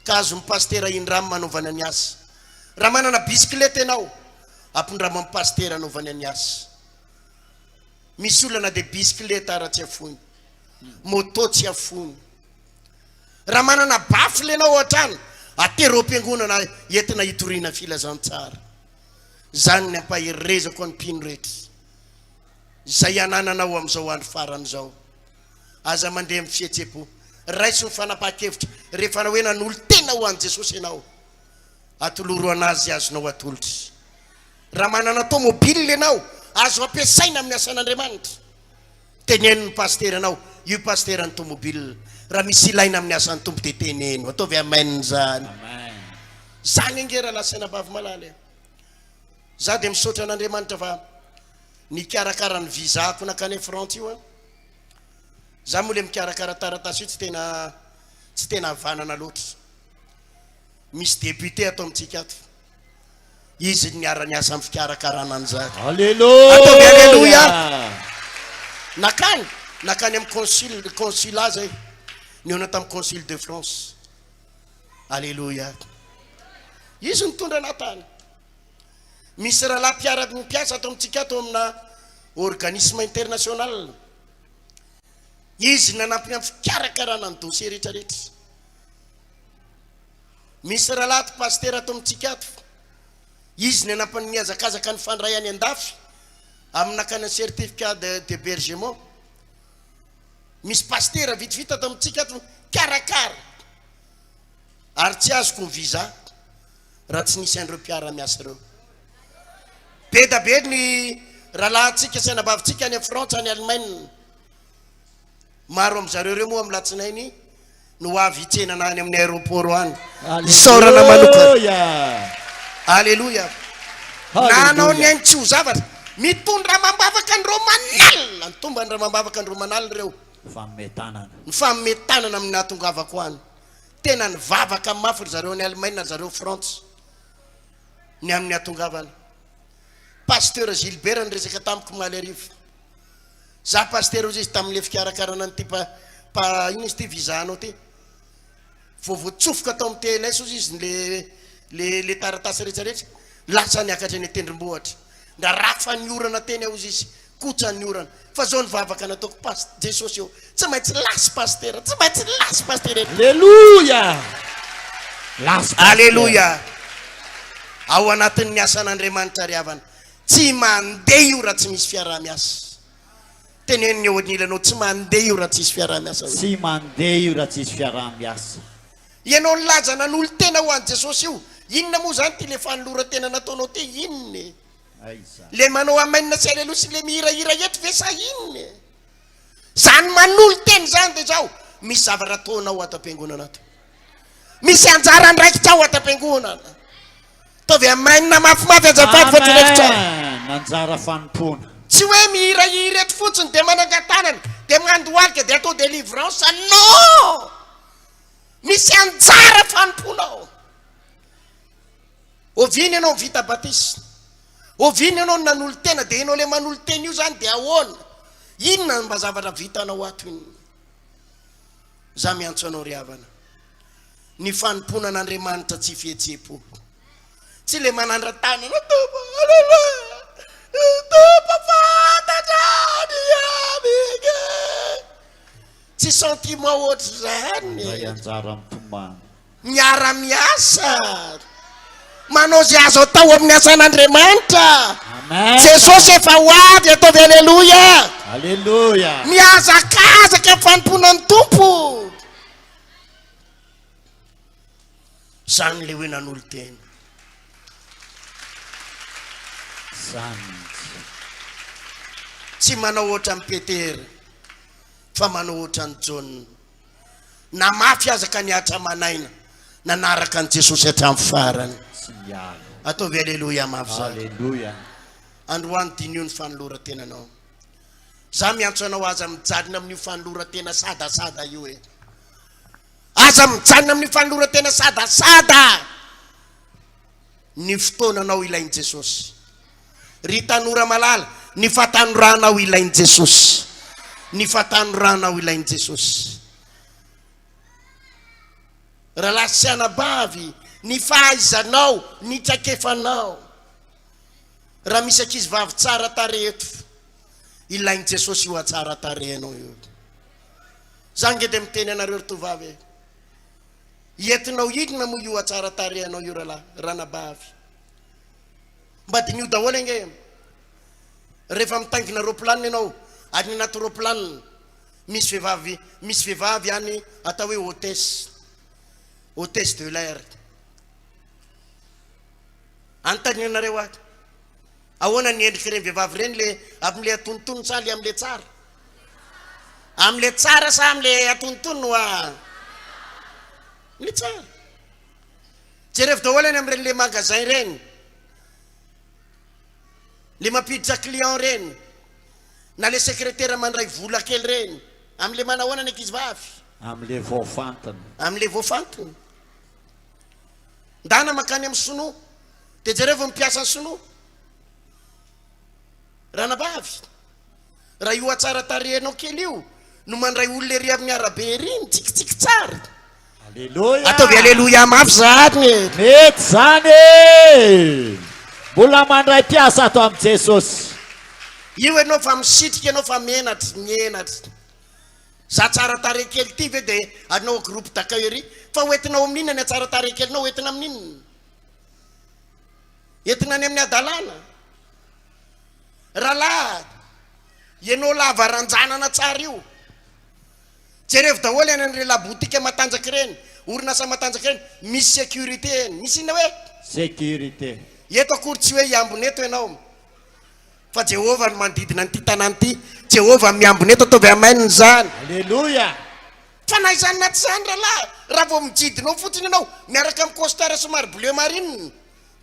B: ka azon'ny pasitera indramina anaovana ny asa. Raha manana bisikileta ianao, ampindramo amin'ny pasitera anaovany ny asa. Misy olona na dia bisikileta ara tsy afoiny, moto tsy afoiny. Raha manana baffle ianao ao an-trano, atero ao am-piangonana entina hitoriana filazantsara. Izany ny ampaherezako an'ny mpino rehetra. Izay anananao amin'izao andro farany izao. Aza mandeha amin'ny fihetseham-po. Raiso ny fanapahan-kevitra rehefa hoe nanolo-tena ho an'i Jesosy ianao. Atoloro an'Azy izay azonao atolotra. Raha manana tomobile ianao, azo ampiasaina amin'ny asan'Andriamanitra. Teneno ny pasiteranao, io pasitera ny tomobile. Raha misy ilaina amin'ny asan'ny Tompo dia teneno. Ataovy amen izany. Izany ange rahalahy sy anabavy malala e. Za dia misaotra an'Andriamanitra fa nikarakara ny visa-ko nankany Frantsa io aho. Za moa le mikarakara taratasy io tsy tena tsy tena havanana loatra. Misy député ato amintsika ato. Izy no niara-niasa amin'ny fikarakarana an'izany. Ataovy aleloia. Nakany, nakany amin'ny consul, consulat zay. Nihaona tamin'ny consul de France. Aleloia. Izy nitondra anah tany. Misy rahalahy mpiara-mpiasa ato amintsika ato amina organisme international. Izy nanampy amin'ny fikarakarana ny dossier rehetra rehetra. Misy rahalahy ato pasitera ato amintsika ato. Izy nanampy ny mihazakazaka nifandray any andafy amin'ny nakana certificat d'hébergement. Misy pasitera vitsivitsy ato amintsika ato mikarakara. Ary tsy azoko ny visa raha tsy nisy an'ireo mpiara-miasa ireo. Be da be ny rahalahintsika sy anabavintsika any Frantsa, any Allemagne. Maro amin-dry zareo ireo moa amin'ny latsinainy no ho avy hitsenana any amin'ny aéroport any. Isaorana manokana. Aleloia. Nanao ny ainy tsy ho zavatra. Mitondra amam-bavaka ny Romanalina. Nitomba ny amam-bavaka ny Romanalina ireo.
C: Mifanome tanana.
B: Mifanome tanana amin'ny nahatongavako any. Tena nivavaka mafy ry zareo any Allemagne, ry zareo Frantsa. Ny amin'ny hahatongavana. Pasteur Gilbert niresaka tamiko omaly hariva. Za pasitera ozy izy tamin'le fikarakarana an'ity pa pa inona izy ity visa anao ty. Vao voatsofoka tao amin'ny TLS ozy izy le le le taratasy rehetra rehetra. Lasa niakatra eny an-tendrombohitra. Ndrarafan'ny orana teny aho ozy izy. Kotsan'ny orana. Fa zao ny vavaka nataoko pas Jesosy ô. Tsy maintsy lasa pasitera, tsy maintsy lasa pasitera eto.
C: Aleloia! Lasa pasitera.
B: Aleloia! Ao anatin'ny asan'Andriamanitra ry havana. Tsy mandeha io raha tsy misy fiaraha-miasa. Teneno ny eo anilanao, tsy mandeha io raha tsisy fiaraha-miasa hoe.
C: Tsy mandeha io raha tsisy fiaraha-miasa.
B: Ianao nilaza nanolo-tena ho an'i Jesosy io, inona moa izany ity le fanoloran-tena nataonao ity, inona e?
C: Aiza.
B: Le manao amen sy aleloia sy le mihirahira eto ve sa inona e? Zany manolo-tena izany dia izao, misy zavatra ataonao ato am-piangonana ato. Misy anjara andraikitrao ato am-piangonana. Ataovy amen mafimafy azafady fa tsy raikitra.
C: Amen! Anjara fanompoana.
B: Tsy hoe mihirahira eto fotsiny dia manangan-tanana dia mandohalika dia atao délivrance. Non! Misy anjara fanompoana ao. Oviana ianao no vita batisa? Oviana ianao no nanolo-tena? Dia ianao ilay manolo-tena io izany dia ahoana? Inona no mba zavatra vitanao ato inona? Za miantso anao ry havana. Ny fanompoana an'Andriamanitra tsy fihetseham-po. Tsy ilay manandra-tanana, Tompo, aleloia, Tompo fantatra ny amiko. Tsy sentiment ohatr'izany.
C: Mandray anjara mitomany.
B: Miara-miasa. Manao izay azo atao amin'ny asan'Andriamanitra.
C: Amen.
B: Jesosy efa ho avy, ataovy aleloia.
C: Aleloia.
B: Mihazakazaka amin'ny fanompoana ny Tompo. Zany le hoe nanolo-tena.
C: Zany mihitsy.
B: Tsy manao ohatran'i Petera fa manao ohatran'i Jaona. Na mafy aza ka nihatra aman'aina, nanaraka an'i Jesosy hatramin'ny farany.
C: Tsy miala.
B: Ataovy aleloia mafy zany.
C: Aleloia.
B: Androany diniho ny fanoloran-tenanao. Za miantso anao aza mijanona amin'io fanoloran-tena sadasada io e. Aza mijanona amin'ny fanoloran-tena sadasada. Ny fotoananao ilain'i Jesosy. Ry tanora malala, ny fahatanoranao ilain'i Jesosy. Ny fahatanoranao ilain'i Jesosy. Rahalahy sy anabavy, ny fahaizanao, ny traikefanao. Raha misy ankizy vavy tsara tarehy eto, ilain'i Jesosy io hatsara tarehinao io. Za nge dia miteny anareo ry tovavy e. Entinao inona moa io hatsara tarehinao io rahalahy, ranabavy? Mba diniho daholo ange e. Rehefa mitaingina roplanina ianao, any anaty roplanina, misy vehivavy, misy vehivavy any atao hoe hôtesse, hôtesse de l'air. Anontanianareo ahy, ahoana ny endrik'ireny vehivavy ireny le amin'le antonontonony sa le amin'le tsara? Amin'le tsara sa amin'le antonontonony hoa? Amin'le tsara. Jerevo daholo any amin'ireny le magasin ireny, le mampiditra client ireny, na le secrétaire mandray vola kely ireny, amin'le manahoana ny ankizy vavy?
C: Amin'le voafantina.
B: Amin'le voafantina. Ndana mankany amin'ny sinoa dia jerevo ny mpiasan'ny sinoa. Ranabavy, raha io hatsara tarehinao kely io no mandray olona ery amin'ny arabe ery, mitsikitsiky tsara.
C: Aleloia!
B: Ataovy aleloia mafy zany e!
C: Mety zany e! Mbola mandray mpiasa ato amin'i Jesosy.
B: Io ianao fa misitrika ianao fa menatra, menatra. Za tsara tarehy kely ty ve de anao groupe d'accueil ery? Fa ho entinao amin'inona ny hatsara tarehy kelinao? Ho entina amin'inona? Entina any amin'ny hadalana? Rahalahy, ianao lava ranjanana tsara io. Jerevo daholo any amin'ireny labotika matanjaka ireny, orinasa matanjaka ireny, misy sécurité eny. Misy inona hoe?
C: Sécurité.
B: Eto akory tsy hoe hiambina eto ianao. Fa Jehovah no manodidina an'ity tanàna ity. Jehovah miambina eto, ataovy amen izany.
C: Aleloia!
B: Fa na izany na tsy izany rahalahy, raha vao mijidina ao fotsiny ianao, miaraka amin'ny costard somary bleu marine,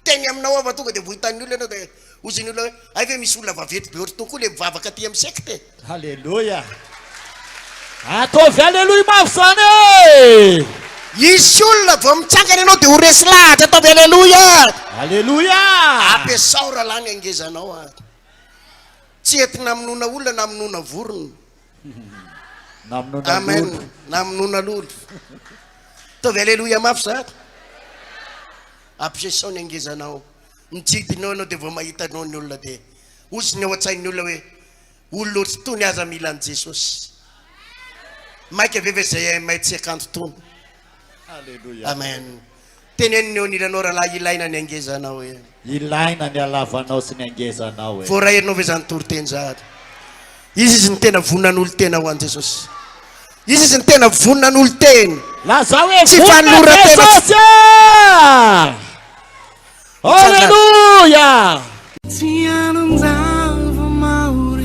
B: teny aminao aho fa tonga dia vohitan'ny olona ianao dia hozy ny olona hoe, hay ve misy olona vaventy be ohatr'itony koa ilay mivavaka aty amin'ny secte e?
C: Aleloia! Ataovy aleloia mafy izany e!
B: Hisy olona vao mitsangana ianao dia ho resy lahatra, ataovy aleloia!
C: Aleloia!
B: Ampiasao rahalahy ny hangezanao a! Tsy entina hamonoana olona na hamonoana vorona.
C: Na hamonoana
B: Amen.
C: lolo.
B: Na hamonoana lolo. Ataovy aleloia mafy izany. Ampiasao ny hangezanao. Mitsidina eo ianao dia vao mahita anao ny olona dia hozy ny ao an-tsain'ny olona hoe Olona ohatr'itony aza mila an'i Jesosy. Maika ve ve zay may tsy akanjo tony?
C: Alléluia.
B: Amen. Teneno ny eo anilanao rahalahy ilaina ny hangezanao e.
C: Ilaina ny halavanao sy ny hangezanao e.
B: Voaray ianao ve zany toriteny zany? Izy izy ny tena vonona hanolo-tena ho an'i Jesosy. Izy izy ny tena vonona hanolo-tena.
C: Lazao hoe
B: Tsy
C: vonona
B: fanoloran-tena
C: Jesosy e! Alléluia!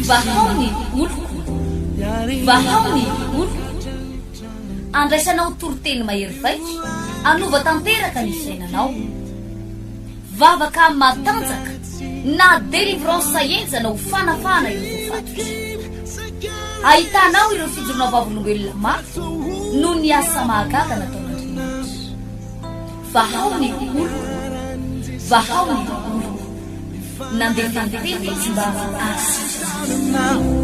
A: Vahao ny oloko, vahao ny oloko. Andraisanao toriteny mahery vaika, hanova tanteraka ny fiainanao. Vavaka matanjaka na délivrance henjana ho fanafahana ireo voafatotra. Ahitanao ireo fijoroana vavolombelona mafy noho ny asa mahagaga nataon'Andriamanitra. Vahao ny oloko, vahao ny oloko. Nandefa ny teny izy mba hahasitrana azy.